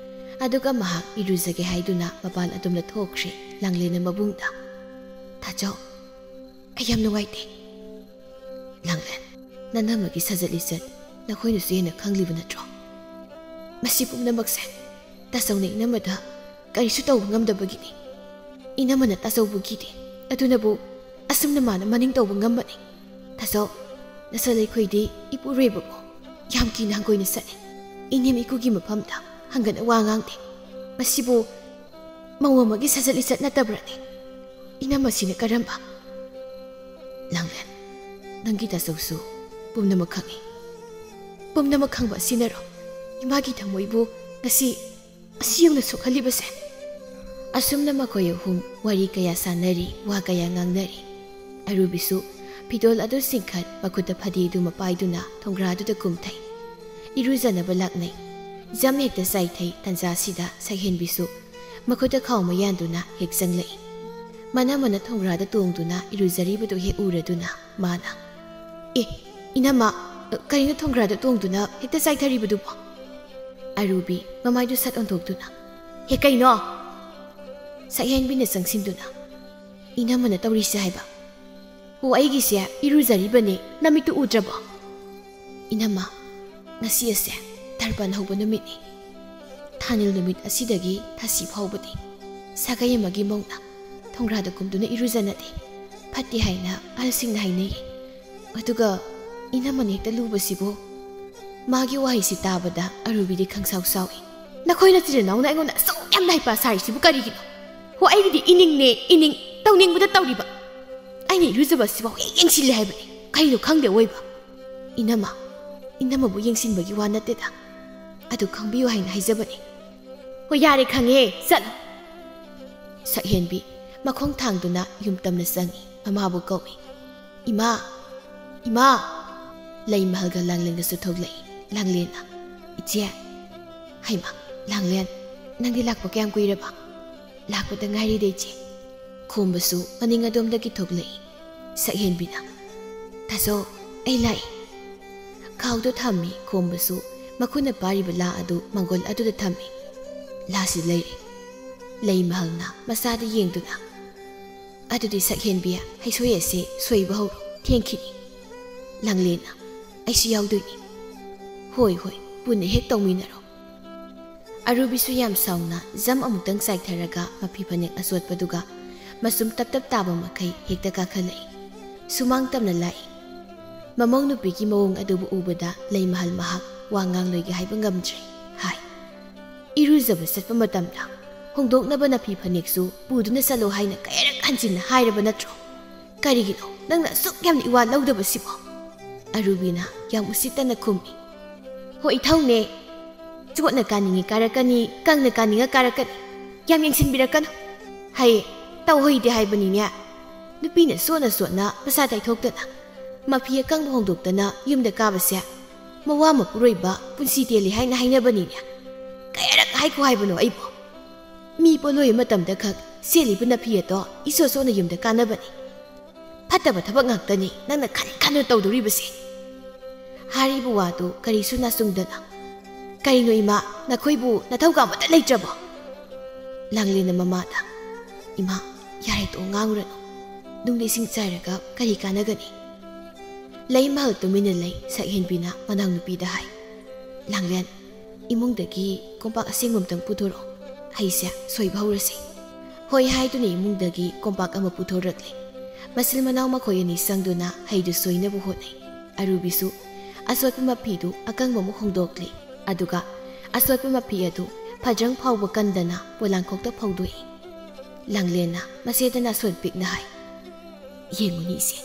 ꯑꯗꯨꯒ ꯃꯍꯥꯛ ꯏꯔꯨꯖꯒꯦ ꯍꯥꯏꯗꯨꯅ ꯃꯄꯥꯟ ꯑꯗꯨꯝꯅ ꯊꯣꯛꯈ꯭ꯔꯦ꯫ ꯂꯥꯡꯂꯦꯟꯅ ꯃꯕꯨꯡꯗ, "ꯊꯥꯖꯧ, ꯑꯩ ꯌꯥꯝ ꯅꯨꯡꯉꯥꯏꯇꯦ꯫" "ꯂꯥꯡꯂꯦꯟ, ꯅꯅꯝꯃꯒꯤ ꯁꯥꯖꯠ ꯂꯤꯆꯠ ꯅꯈꯣꯏꯅꯁꯨ ꯍꯦꯟꯅ ꯈꯪꯂꯤꯕ ꯅꯠꯇ꯭ꯔꯣ? ꯃꯁꯤ ꯄꯨꯝꯅꯃꯛꯁꯦ ꯇꯥꯆꯧꯅ ꯏꯅꯝꯃꯗ ꯀꯔꯤꯁꯨ ꯇꯧꯕ ꯉꯝꯗꯕꯒꯤꯅꯤ꯫ ꯏꯅꯝꯃꯅ ꯇꯥꯆꯧꯕꯨ ꯀꯤꯗꯦ, ꯑꯗꯨꯅꯕꯨ ꯑꯁꯨꯝꯅ ꯃꯥꯅ ꯃꯅꯤꯡ ꯇꯧꯕ ꯉꯝꯕꯅꯤ꯫ ꯇꯥꯆꯧ, ꯅꯆꯜ ꯑꯩꯈꯣꯏꯗꯤ ꯏꯄꯨꯔꯣꯏꯕꯕꯨ ꯌꯥꯝ ꯀꯤꯅ ꯍꯪꯒꯣꯏꯅ ꯆꯠꯂꯤ꯫ ꯏꯅꯦꯝ ꯏꯀꯨꯒꯤ ꯃꯐꯝꯗ ꯍꯪꯒꯅ ꯋꯥ ꯉꯥꯡꯗꯦ꯫ ꯃꯁꯤꯕꯨ ꯃꯧ ꯑꯃꯒꯤ ꯁꯥꯖꯠ ꯂꯤꯆꯠ ꯅꯠꯇꯕ꯭ꯔꯅꯦ? ꯏꯅꯝꯃꯁꯤꯅ ꯀꯔꯝꯕ?" "ꯂꯥꯡꯂꯦꯟ, ꯅꯪꯒꯤ ꯇꯥꯆꯧꯁꯨ ꯄꯨꯝꯅꯃꯛ ꯈꯪꯏ꯫ ꯄꯨꯝꯅꯃꯛ ꯈꯪꯕ ꯑꯁꯤꯅꯔꯣ ꯏꯃꯥꯒꯤ ꯊꯃꯣꯏꯕꯨ ꯉꯁꯤ ꯑꯁꯤ ꯌꯧꯅ ꯁꯣꯛꯍꯜꯂꯤꯕꯁꯦ?" ꯑꯁꯨꯝꯅ ꯃꯈꯣꯏ ꯑꯍꯨꯝ ꯋꯥꯔꯤ ꯀꯌꯥ ꯁꯥꯟꯅꯔꯤ, ꯋꯥ ꯀꯌꯥ ꯉꯥꯡꯅꯔꯤ꯫ ꯑꯔꯨꯕꯤꯁꯨ ꯐꯤꯗꯣꯜ ꯑꯗꯨ ꯆꯤꯡꯈꯠ, ꯃꯈꯨꯠꯇ ꯐꯗꯤ ꯑꯗꯨ ꯃꯄꯥꯏꯗꯨꯅ ꯊꯣꯡꯒ꯭ꯔꯥꯗꯨꯗ ꯀꯨꯝꯊꯩ꯫ ꯏꯔꯨꯖꯅꯕ ꯂꯥꯛꯅꯩ꯫ ꯖꯝ ꯍꯦꯛꯇ ꯆꯥꯏꯊꯩ꯫ ꯇꯟꯖꯥꯁꯤꯗ ꯁꯛꯍꯦꯟꯕꯤꯁꯨ ꯃꯈꯨꯠꯇ ꯈꯥꯎ ꯑꯃ ꯌꯥꯟꯗꯨꯅ ꯍꯦꯛ ꯆꯪꯂꯛꯏ꯫ ꯃꯅꯝꯃꯅ ꯊꯣꯡꯒ꯭ꯔꯥꯗ ꯇꯣꯡꯗꯨꯅ ꯏꯔꯨꯖꯔꯤꯕꯗꯨ ꯍꯦꯛ ꯎꯔꯗꯨꯅ ꯃꯥꯅ, "ꯑꯦ, ꯏꯅꯝꯃ, ꯀꯔꯤꯅꯣ ꯊꯣꯡꯒ꯭ꯔꯥꯗ ꯇꯣꯡꯗꯨꯅ ꯍꯦꯛꯇ ꯆꯥꯏꯊꯔꯤꯕꯗꯨꯕꯣ?" ꯑꯔꯨꯕꯤ ꯃꯃꯥꯏꯗꯨ ꯁꯠ ꯑꯣꯟꯊꯣꯛꯇꯨꯅ, "ꯍꯦ, ꯀꯩꯅꯣ?" ꯁꯛꯍꯦꯟꯕꯤꯅ ꯆꯪꯁꯤꯟꯗꯨꯅ, "ꯏꯅꯝꯃꯅ ꯇꯧꯔꯤꯁꯦ ꯍꯥꯏꯕ? ꯍꯣ, ꯑꯩꯒꯤꯁꯦ ꯏꯔꯨꯖꯔꯤꯕꯅꯦ, ꯅꯃꯤꯠꯇꯨ ꯎꯗ꯭ꯔꯕꯣ? ꯏꯅꯝꯃ, ꯉꯁꯤ ꯑꯁꯦ ꯇꯔꯄꯟ ꯍꯧꯕ ꯅꯨꯃꯤꯠꯅꯤ꯫ ꯊꯥꯅꯤꯜ ꯅꯨꯃꯤꯠ ꯑꯁꯤꯗꯒꯤ ꯊꯥꯁꯤ ꯐꯥꯎꯕꯗꯤ ꯁꯥꯒꯩ ꯑꯃꯒꯤ ꯃꯧꯅ ꯊꯣꯡꯒ꯭ꯔꯥꯗ ꯀꯨꯝꯗꯨꯅ ꯏꯔꯨꯖꯅꯗꯦ, ꯐꯠꯇꯦ ꯍꯥꯏꯅ ꯑꯍꯜꯁꯤꯡꯅ ꯍꯥꯏꯅꯩ꯫ ꯑꯗꯨꯒ ꯏꯅꯝꯃꯅ ꯍꯦꯛꯇ ꯂꯨꯕꯁꯤꯕꯨ꯫" ꯃꯥꯒꯤ ꯋꯥꯍꯩꯁꯤ ꯇꯥꯕꯗ ꯑꯔꯨꯕꯤꯗꯤ ꯈꯪꯁꯥꯎ ꯁꯥꯎꯏ꯫ "ꯅꯈꯣꯏ ꯅꯆꯤꯟ ꯅꯅꯥꯎꯅ ꯑꯩꯉꯣꯟꯗ ꯑꯁꯨꯛ ꯌꯥꯝꯅ ꯍꯩꯄꯥ ꯁꯥꯔꯤꯁꯤꯕꯨ ꯀꯔꯤꯒꯤꯅꯣ? ꯍꯣ, ꯑꯩꯒꯤꯗꯤ ꯏꯅꯤꯡꯅꯦ, ꯏꯅꯤꯡ, ꯇꯧꯅꯤꯡꯕꯗ ꯇꯧꯔꯤꯕ꯫ ꯑꯩꯅ ꯏꯔꯨꯖꯕ ꯑꯁꯤꯐꯥꯎ ꯍꯦꯛ ꯌꯦꯡꯁꯤꯜꯂꯦ ꯍꯥꯏꯕꯅꯤ꯫ ꯀꯔꯤꯅꯣ ꯈꯪꯗꯦ ꯑꯋꯣꯏꯕ꯫ ꯏꯅꯝꯃ, ꯏꯅꯝꯃꯕꯨ ꯌꯦꯡꯁꯤꯟꯕꯒꯤ ꯋꯥ ꯅꯠꯇꯦꯗ꯫ ꯑꯗꯨ ꯈꯪꯕꯤꯌꯨ ꯍꯥꯏꯅ ꯍꯥꯏꯖꯕꯅꯤ꯫ "ꯍꯣꯏ, ꯌꯥꯔꯦ, ꯈꯪꯉꯦ, ꯆꯠꯂꯣ꯫" ꯁꯛꯍꯦꯟꯕꯤ ꯃꯈꯣꯡ ꯊꯥꯡꯗꯨꯅ ꯌꯨꯝ ꯇꯝꯅ ꯆꯪꯏ꯫ ꯃꯃꯥꯕꯨ ꯀꯧꯏ꯫ "ꯏꯃꯥ, ꯏꯃꯥ!" ꯂꯩꯃꯍꯜꯒ ꯂꯥꯡꯂꯦꯟꯒꯁꯨ ꯊꯣꯛꯂꯛꯏ꯫ ꯂꯥꯡꯂꯦꯟꯅ, "ꯏꯆꯦ꯫" "ꯍꯩꯃꯥ, ꯂꯥꯡꯂꯦꯟ, ꯅꯪꯗꯤ ꯂꯥꯛꯄ ꯀꯌꯥꯝ ꯀꯨꯏꯔꯕ?" "ꯂꯥꯛꯄꯗ ꯉꯥꯏꯔꯤꯗ, ꯏꯆꯦ꯫" ꯈꯣꯝꯕꯁꯨ ꯃꯅꯤꯡ ꯑꯗꯣꯝꯗꯒꯤ ꯊꯣꯛꯂꯛꯏ꯫ ꯁꯛꯍꯦꯟꯕꯤꯅ, "ꯇꯥꯖꯧ, ꯑꯩ ꯂꯥꯛꯏ꯫" ꯈꯥꯎꯗꯣ ꯊꯝꯃꯤ꯫ ꯈꯣꯝꯕꯁꯨ ꯃꯈꯨꯠꯅ ꯄꯥꯏꯔꯤꯕ ꯂꯥ ꯑꯗꯨ ꯃꯪꯒꯣꯜ ꯑꯗꯨꯗ ꯊꯝꯃꯤ꯫ ꯂꯥꯁꯤ ꯂꯩꯔꯦ꯫ ꯂꯩꯃꯍꯜꯅ ꯃꯆꯥꯗ ꯌꯦꯡꯗꯨꯅ, "ꯑꯗꯨꯗꯤ ꯁꯛꯍꯦꯟꯕꯤ, ꯍꯩꯁꯣꯏ ꯑꯁꯤ ꯁꯣꯏꯕ ꯍꯧꯔꯣ, ꯊꯦꯡꯈꯤꯅꯤ꯫" ꯂꯥꯡꯂꯦꯟꯅ, "ꯑꯩꯁꯨ ꯌꯥꯎꯗꯣꯏꯅꯤ꯫" "ꯍꯣꯏ, ꯍꯣꯏ, ꯄꯨꯟꯅ ꯍꯦꯛ ꯇꯧꯃꯤꯟꯅꯔꯣ꯫" ꯑꯔꯨꯕꯤꯁꯨ ꯌꯥꯝ ꯁꯥꯎꯅ ꯖꯝ ꯑꯃꯨꯛꯇꯪ ꯆꯥꯏꯊꯔꯒ ꯃꯐꯤ ꯐꯅꯦꯛ ꯑꯆꯣꯠꯄꯗꯨꯒ ꯃꯆꯨꯝ ꯇꯞ ꯇꯞ ꯇꯥꯕ ꯃꯈꯩ ꯍꯦꯛꯇ ꯀꯥꯈꯠꯂꯛꯏ꯫ ꯁꯨꯃꯥꯡ ꯇꯝꯅ ꯂꯥꯛꯏ꯫ ꯃꯃꯧ ꯅꯨꯄꯤꯒꯤ ꯃꯑꯣꯡ ꯑꯗꯨꯕꯨ ꯎꯕꯗ ꯂꯩꯃꯍꯜ ꯃꯍꯥꯛ ꯋꯥ ꯉꯥꯡꯂꯣꯏꯒꯦ ꯍꯥꯏꯕ ꯉꯝꯗ꯭ꯔꯦ꯫ ꯍꯥꯏ, "ꯏꯔꯨꯖꯕ ꯆꯠꯄ ꯃꯇꯝꯗ ꯍꯣꯡꯗꯣꯛꯅꯕ ꯅꯐꯤ ꯐꯅꯦꯛꯁꯨ ꯄꯨꯗꯨꯅ ꯆꯠꯂꯣ ꯍꯥꯏꯅ ꯀꯌꯥꯔꯛ ꯍꯟꯖꯤꯟꯅ ꯍꯥꯏꯔꯕ ꯅꯠꯇ꯭ꯔꯣ? ꯀꯔꯤꯒꯤꯅꯣ ꯅꯪꯅ ꯑꯁꯨꯛ ꯌꯥꯝꯅ ꯏꯋꯥ ꯂꯧꯗꯕꯁꯤꯕꯣ?" ꯑꯔꯨꯕꯤꯅ ꯌꯥꯝ ꯎꯁꯤꯠꯇꯅ ꯈꯨꯝꯃꯤ꯫ "ꯍꯣ, ꯏꯊꯧꯅꯦ꯫ ꯆꯣꯠꯅ ꯀꯥꯅꯤꯡꯉꯤ ꯀꯥꯔꯛꯀꯅꯤ, ꯀꯪꯅ ꯀꯥꯅꯤꯡꯉ ꯀꯥꯔꯛꯀꯅꯤ꯫ ꯌꯥꯝ ꯌꯦꯡꯁꯤꯟꯕꯤꯔꯛꯀꯅꯨ꯫ ꯍꯌꯦ, ꯇꯧꯍꯩꯗꯦ ꯍꯥꯏꯕꯅꯤꯅꯦ꯫ ꯅꯨꯄꯤꯅ ꯆꯣꯠꯅ ꯆꯣꯠꯅ ꯃꯁꯥ ꯇꯩꯊꯣꯛꯇꯅ, ꯃꯐꯤ ꯑꯀꯪꯕ ꯍꯣꯡꯗꯣꯛꯇꯅ ꯌꯨꯝꯗ ꯀꯥꯕꯁꯦ ꯃꯋꯥ ꯃꯄꯨꯔꯣꯏꯕ, ꯄꯨꯟꯁꯤ ꯇꯦꯜꯂꯤ ꯍꯥꯏꯅ ꯍꯥꯏꯅꯕꯅꯤꯅꯦ꯫ ꯀꯌꯥꯔꯛ ꯍꯥꯏꯈꯣ ꯍꯥꯏꯕꯅꯣ ꯑꯩꯕꯣ? ꯃꯤ ꯄꯣꯠꯂꯣꯏ ꯃꯇꯝꯗ ꯈꯛ ꯁꯦꯠꯂꯤꯕ ꯅꯐꯤ ꯑꯗꯣ ꯏꯆꯣꯠ ꯆꯣꯠꯅ ꯌꯨꯝꯗ ꯀꯥꯅꯕꯅꯤ꯫ ꯐꯠꯇꯕ ꯊꯕꯛ ꯉꯥꯛꯇꯅꯤ ꯅꯪꯅ ꯈꯟ ꯈꯟꯗꯨꯅ ꯇꯧꯗꯧꯔꯤꯕꯁꯦ꯫" ꯍꯥꯏꯔꯤꯕ ꯋꯥꯗꯨ ꯀꯔꯤꯁꯨ ꯅꯥꯆꯨꯡꯗꯅ, "ꯀꯔꯤꯅꯣ ꯏꯃꯥ, ꯅꯈꯣꯏꯕꯨ ꯅꯊꯧ ꯀꯥ ꯑꯃꯠꯇ ꯂꯩꯇ꯭ꯔꯕꯣ?" ꯂꯥꯡꯂꯦꯟꯅ ꯃꯃꯥꯗ, "ꯏꯃꯥ, ꯌꯥꯔꯦ, ꯇꯣꯛꯑꯣ, ꯉꯥꯡꯉꯨꯔꯅꯨ꯫ ꯅꯨꯡꯗ ꯏꯁꯤꯡ ꯆꯥꯏꯔꯒ ꯀꯔꯤ ꯀꯥꯟꯅꯒꯅꯤ?" ꯂꯩꯃꯍꯜ ꯇꯨꯃꯤꯟꯅ ꯂꯩ꯫ ꯁꯛꯍꯦꯟꯕꯤꯅ ꯃꯅꯥꯎꯅꯨꯄꯤꯗ ꯍꯥꯏ, "ꯂꯥꯡꯂꯦꯟ, ꯏꯃꯨꯡꯗꯒꯤ ꯀꯣꯝꯄꯥꯛ ꯑꯁꯦꯡꯕ ꯑꯝꯇꯪ ꯄꯨꯊꯣꯔꯛꯑꯣ꯫ ꯍꯩꯁꯦ ꯁꯣꯏꯕ ꯍꯧꯔꯁꯦ꯫" ꯍꯣꯏ ꯍꯥꯏꯗꯨꯅ ꯏꯃꯨꯡꯗꯒꯤ ꯀꯣꯝꯄꯥꯛ ꯑꯃ ꯄꯨꯊꯣꯔꯛꯂꯦ꯫ ꯃꯆꯤꯟ ꯃꯅꯥꯎ ꯃꯈꯣꯏ ꯑꯅꯤ ꯆꯪꯗꯨꯅ ꯍꯩꯗꯨ ꯁꯣꯏꯅꯕ ꯍꯣꯠꯅꯩ꯫ ꯑꯔꯨꯕꯤꯁꯨ ꯑꯆꯣꯠꯄ ꯃꯐꯤꯗꯨ ꯑꯀꯪꯕ ꯑꯃꯨꯛ ꯍꯣꯡꯗꯣꯛꯂꯤ꯫ ꯑꯗꯨꯒ ꯑꯆꯣꯠꯄ ꯃꯐꯤ ꯑꯗꯨ ꯐꯖ꯭ꯔꯪ ꯐꯥꯎꯕ ꯀꯟꯗꯅ ꯄꯣꯂꯥꯡꯈꯣꯛꯇ ꯐꯧꯗꯣꯛꯏ꯫ ꯂꯥꯡꯂꯦꯟꯅ ꯃꯆꯦꯗ ꯅꯥꯁꯣꯟ ꯄꯤꯛꯅ ꯍꯥꯏ, "ꯌꯦꯡꯉꯨꯅꯤ ꯏꯆꯦ,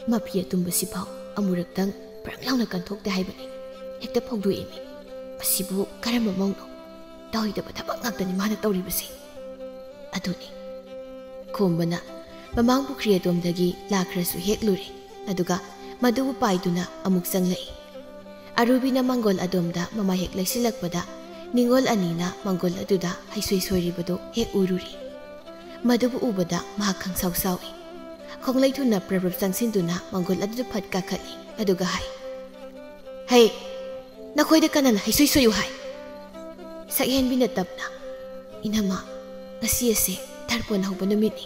ꯃꯐꯤ ꯑꯇꯨꯝꯕꯁꯤꯐꯥꯎ ꯑꯃꯨꯔꯛꯇꯪ ꯕ꯭ꯔꯪ ꯂꯥꯎꯅ ꯀꯟꯊꯣꯛꯇꯦ ꯍꯥꯏꯕꯅꯤ, ꯍꯦꯛꯇ ꯐꯧꯗꯣꯛꯏꯃꯤ꯫ "ꯃꯁꯤꯕꯨ ꯀꯔꯝꯕ ꯃꯧꯅꯣ? ꯇꯧꯍꯩꯗꯕ ꯊꯕꯛ ꯉꯥꯛꯇꯅꯤ ꯃꯥꯅ ꯇꯧꯔꯤꯕꯁꯦ"꯫ ꯑꯗꯨꯅꯤ꯫ ꯈꯣꯝꯕꯅ ꯃꯃꯥꯡ ꯄꯨꯈ꯭ꯔꯤ ꯑꯗꯣꯝꯗꯒꯤ ꯂꯥ ꯈꯔꯁꯨ ꯍꯦꯛꯂꯨꯔꯦ, ꯑꯗꯨꯒ ꯃꯗꯨꯕꯨ ꯄꯥꯏꯗꯨꯅ ꯑꯃꯨꯛ ꯆꯪꯂꯛꯏ꯫ ꯑꯔꯨꯕꯤꯅ ꯃꯪꯒꯣꯜ ꯑꯗꯣꯝꯗ ꯃꯃꯥꯏ ꯍꯦꯛ ꯂꯩꯁꯤꯜꯂꯛꯄꯗ, ꯅꯤꯉꯣꯜ ꯑꯅꯤꯅ ꯃꯪꯒꯣꯜ ꯑꯗꯨꯗ ꯍꯩꯁꯣꯏ ꯁꯣꯏꯔꯤꯕꯗꯨ ꯍꯦꯛ ꯎꯔꯨꯔꯦ꯫ ꯃꯗꯨꯕꯨ ꯎꯕꯗ ꯃꯍꯥꯛ ꯈꯪꯁꯥꯎ ꯁꯥꯎꯏ꯫ ꯈꯣꯡꯂꯩ ꯊꯨꯅ ꯄ꯭ꯔꯞ ꯄ꯭ꯔꯞ ꯆꯪꯁꯤꯟꯗꯨꯅ ꯃꯪꯒꯣꯜ ꯑꯗꯨꯗ ꯐꯠ ꯀꯥꯈꯠꯂꯤ, ꯑꯗꯨꯒ ꯍꯥꯏ, "ꯍꯦ, ꯅꯈꯣꯏꯗ ꯀꯅꯥꯅ ꯍꯩꯁꯣꯏ ꯁꯣꯏꯌꯨ ꯍꯥꯏ?" ꯁꯛꯍꯦꯟꯕꯤꯅ ꯇꯞꯅ, "ꯏꯅꯝꯃ, ꯉꯁꯤ ꯑꯁꯦ ꯇꯔꯄꯣꯟ ꯍꯧꯕ ꯅꯨꯃꯤꯠꯅꯤ꯫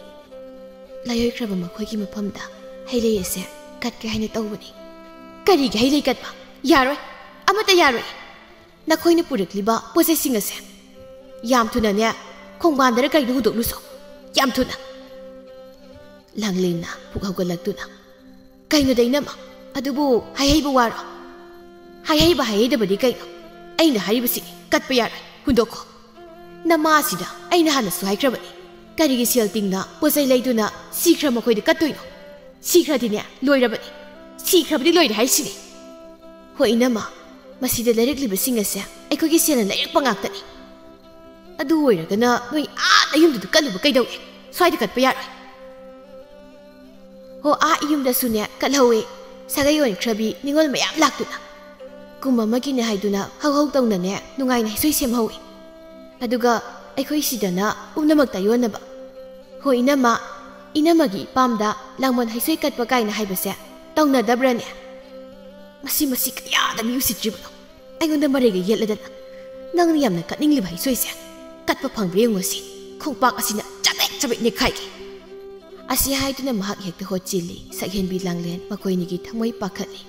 ꯂꯥꯏꯑꯣꯏꯈ꯭ꯔꯕ ꯃꯈꯣꯏꯒꯤ ꯃꯐꯝꯗ ꯍꯩꯂꯩ ꯑꯁꯦ ꯀꯠꯀꯦ ꯍꯥꯏꯅ ꯇꯧꯕꯅꯤ"꯫ "ꯀꯔꯤꯒꯤ ꯍꯩꯂꯩ ꯀꯠꯄ? ꯌꯥꯔꯣꯏ, ꯑꯃꯠꯇ ꯌꯥꯔꯣꯏ꯫ ꯅꯈꯣꯏꯅ ꯄꯨꯔꯛꯂꯤꯕ ꯄꯣꯠ ꯆꯩꯁꯤꯡ ꯑꯁꯦ ꯌꯥꯝ ꯊꯨꯅꯅꯦ ꯈꯣꯡꯕꯥꯟꯗꯔ ꯀꯩꯗ ꯍꯨꯟꯗꯣꯛꯂꯨꯁꯣ, ꯌꯥꯝ ꯊꯨꯅ"꯫ ꯂꯥꯡꯂꯦꯟꯅ ꯄꯨꯛ ꯍꯧꯒꯠꯂꯛꯇꯨꯅ, "ꯀꯩꯅꯣꯗ ꯏꯅꯝꯃ, ꯑꯗꯨꯕꯨ ꯍꯥꯏꯍꯩꯕ ꯋꯥꯔꯣ? ꯍꯥꯏꯍꯩꯕ ꯍꯥꯏꯍꯩꯗꯕꯗꯤ ꯀꯩꯅꯣ? ꯑꯩꯅ ꯍꯥꯏꯔꯤꯕꯁꯤ ꯀꯠꯄ ꯌꯥꯔꯣꯏ, ꯍꯨꯟꯗꯣꯛꯈꯣ꯫ ꯅꯃꯥꯁꯤꯗ ꯑꯩꯅ ꯍꯥꯟꯅꯁꯨ ꯍꯥꯏꯈ꯭ꯔꯕꯅꯤ, ꯀꯔꯤꯒꯤ ꯁꯦꯜ ꯇꯤꯡꯅ ꯄꯣꯠ ꯆꯩ ꯂꯩꯗꯨꯅ ꯁꯤꯈ꯭ꯔ ꯃꯈꯣꯏꯗ ꯀꯠꯇꯣꯏꯅꯣ? ꯁꯤꯈ꯭ꯔꯗꯤꯅꯦ ꯂꯣꯏꯔꯕꯅꯤ, ꯁꯤꯈ꯭ꯔꯕꯗꯤ ꯂꯣꯏꯔꯦ ꯍꯥꯏꯁꯤꯅꯤ"꯫ "ꯍꯣꯏ ꯏꯅꯝꯃ, ꯃꯁꯤꯗ ꯂꯩꯔꯛꯂꯤꯕꯁꯤꯡ ꯑꯁꯦ ꯑꯩꯈꯣꯏꯒꯤ ꯁꯦꯜꯅ ꯂꯩꯔꯛꯄ ꯉꯥꯛꯇꯅꯤ꯫ ꯑꯗꯨ ꯑꯣꯏꯔꯒꯅ ꯅꯣꯏ ꯑꯥ ꯅꯌꯨꯝꯗꯨꯗ ꯀꯠꯂꯨꯕ ꯀꯩꯗꯧꯒꯦ? ꯁ꯭ꯋꯥꯏꯗ ꯀꯠꯄ ꯌꯥꯔꯣꯏ"꯫ ꯍꯣ, ꯑꯥ ꯏꯌꯨꯝꯗꯁꯨꯅꯦ ꯀꯠꯍꯧꯋꯦ꯫ ꯁꯥꯒꯩ ꯑꯣꯟꯈ꯭ꯔꯕꯤ ꯅꯤꯉꯣꯜ ꯃꯌꯥꯝ ꯂꯥꯛꯇꯨꯅ꯫ ꯀꯨꯝ ꯑꯃꯒꯤꯅꯦ ꯍꯥꯏꯗꯨꯅ ꯍꯧꯍꯧ ꯇꯧꯅꯅꯦ ꯅꯨꯡꯉꯥꯏꯅ ꯍꯩꯁꯣꯏ ꯁꯦꯝꯍꯧꯋꯤ꯫ ꯑꯗꯨꯒ ꯑꯩꯈꯣꯏ ꯁꯤꯗꯅ ꯄꯨꯝꯅꯃꯛꯇ ꯌꯣꯟꯅꯕ꯫ ꯍꯣ ꯏꯅꯝꯃ, ꯏꯅꯝꯃꯒꯤ ꯏꯄꯥꯝꯗ ꯂꯥꯡꯕꯟ ꯍꯩꯁꯣꯏ ꯀꯠꯄ ꯀꯥꯏꯅ ꯍꯥꯏꯕꯁꯦ ꯇꯧꯅꯗꯕ꯭ꯔꯅꯦ? ꯃꯁꯤ, ꯃꯁꯤ ꯀꯌꯥꯗ ꯃꯤ ꯎꯁꯤꯠꯇ꯭ꯔꯤꯕꯅꯣ? ꯑꯩꯉꯣꯟꯗ ꯃꯔꯩꯒ ꯌꯦꯠꯂꯗꯅ꯫ ꯅꯪꯅ ꯌꯥꯝꯅ ꯀꯠꯅꯤꯡꯂꯤꯕ ꯍꯩꯁꯣꯏꯁꯦ ꯀꯠꯄ ꯐꯪꯕ꯭ꯔꯥ ꯌꯦꯡꯉꯨꯁꯤ꯫ ꯈꯣꯡꯄꯥꯛ ꯑꯁꯤꯅ ꯆꯕꯦꯠ ꯆꯕꯦꯠ ꯅꯦꯛꯈꯥꯏꯒꯦ꯫ ꯑꯁꯤ ꯍꯥꯏꯗꯨꯅ ꯃꯍꯥꯛ ꯍꯦꯛꯇ ꯍꯣꯠꯆꯤꯜꯂꯤ꯫ ꯁꯛꯍꯦꯟꯕꯤ ꯂꯥꯡꯂꯦꯟ ꯃꯈꯣꯏꯅꯤꯒꯤ ꯊꯃꯣꯏ ꯄꯥꯈꯠꯂꯤ꯫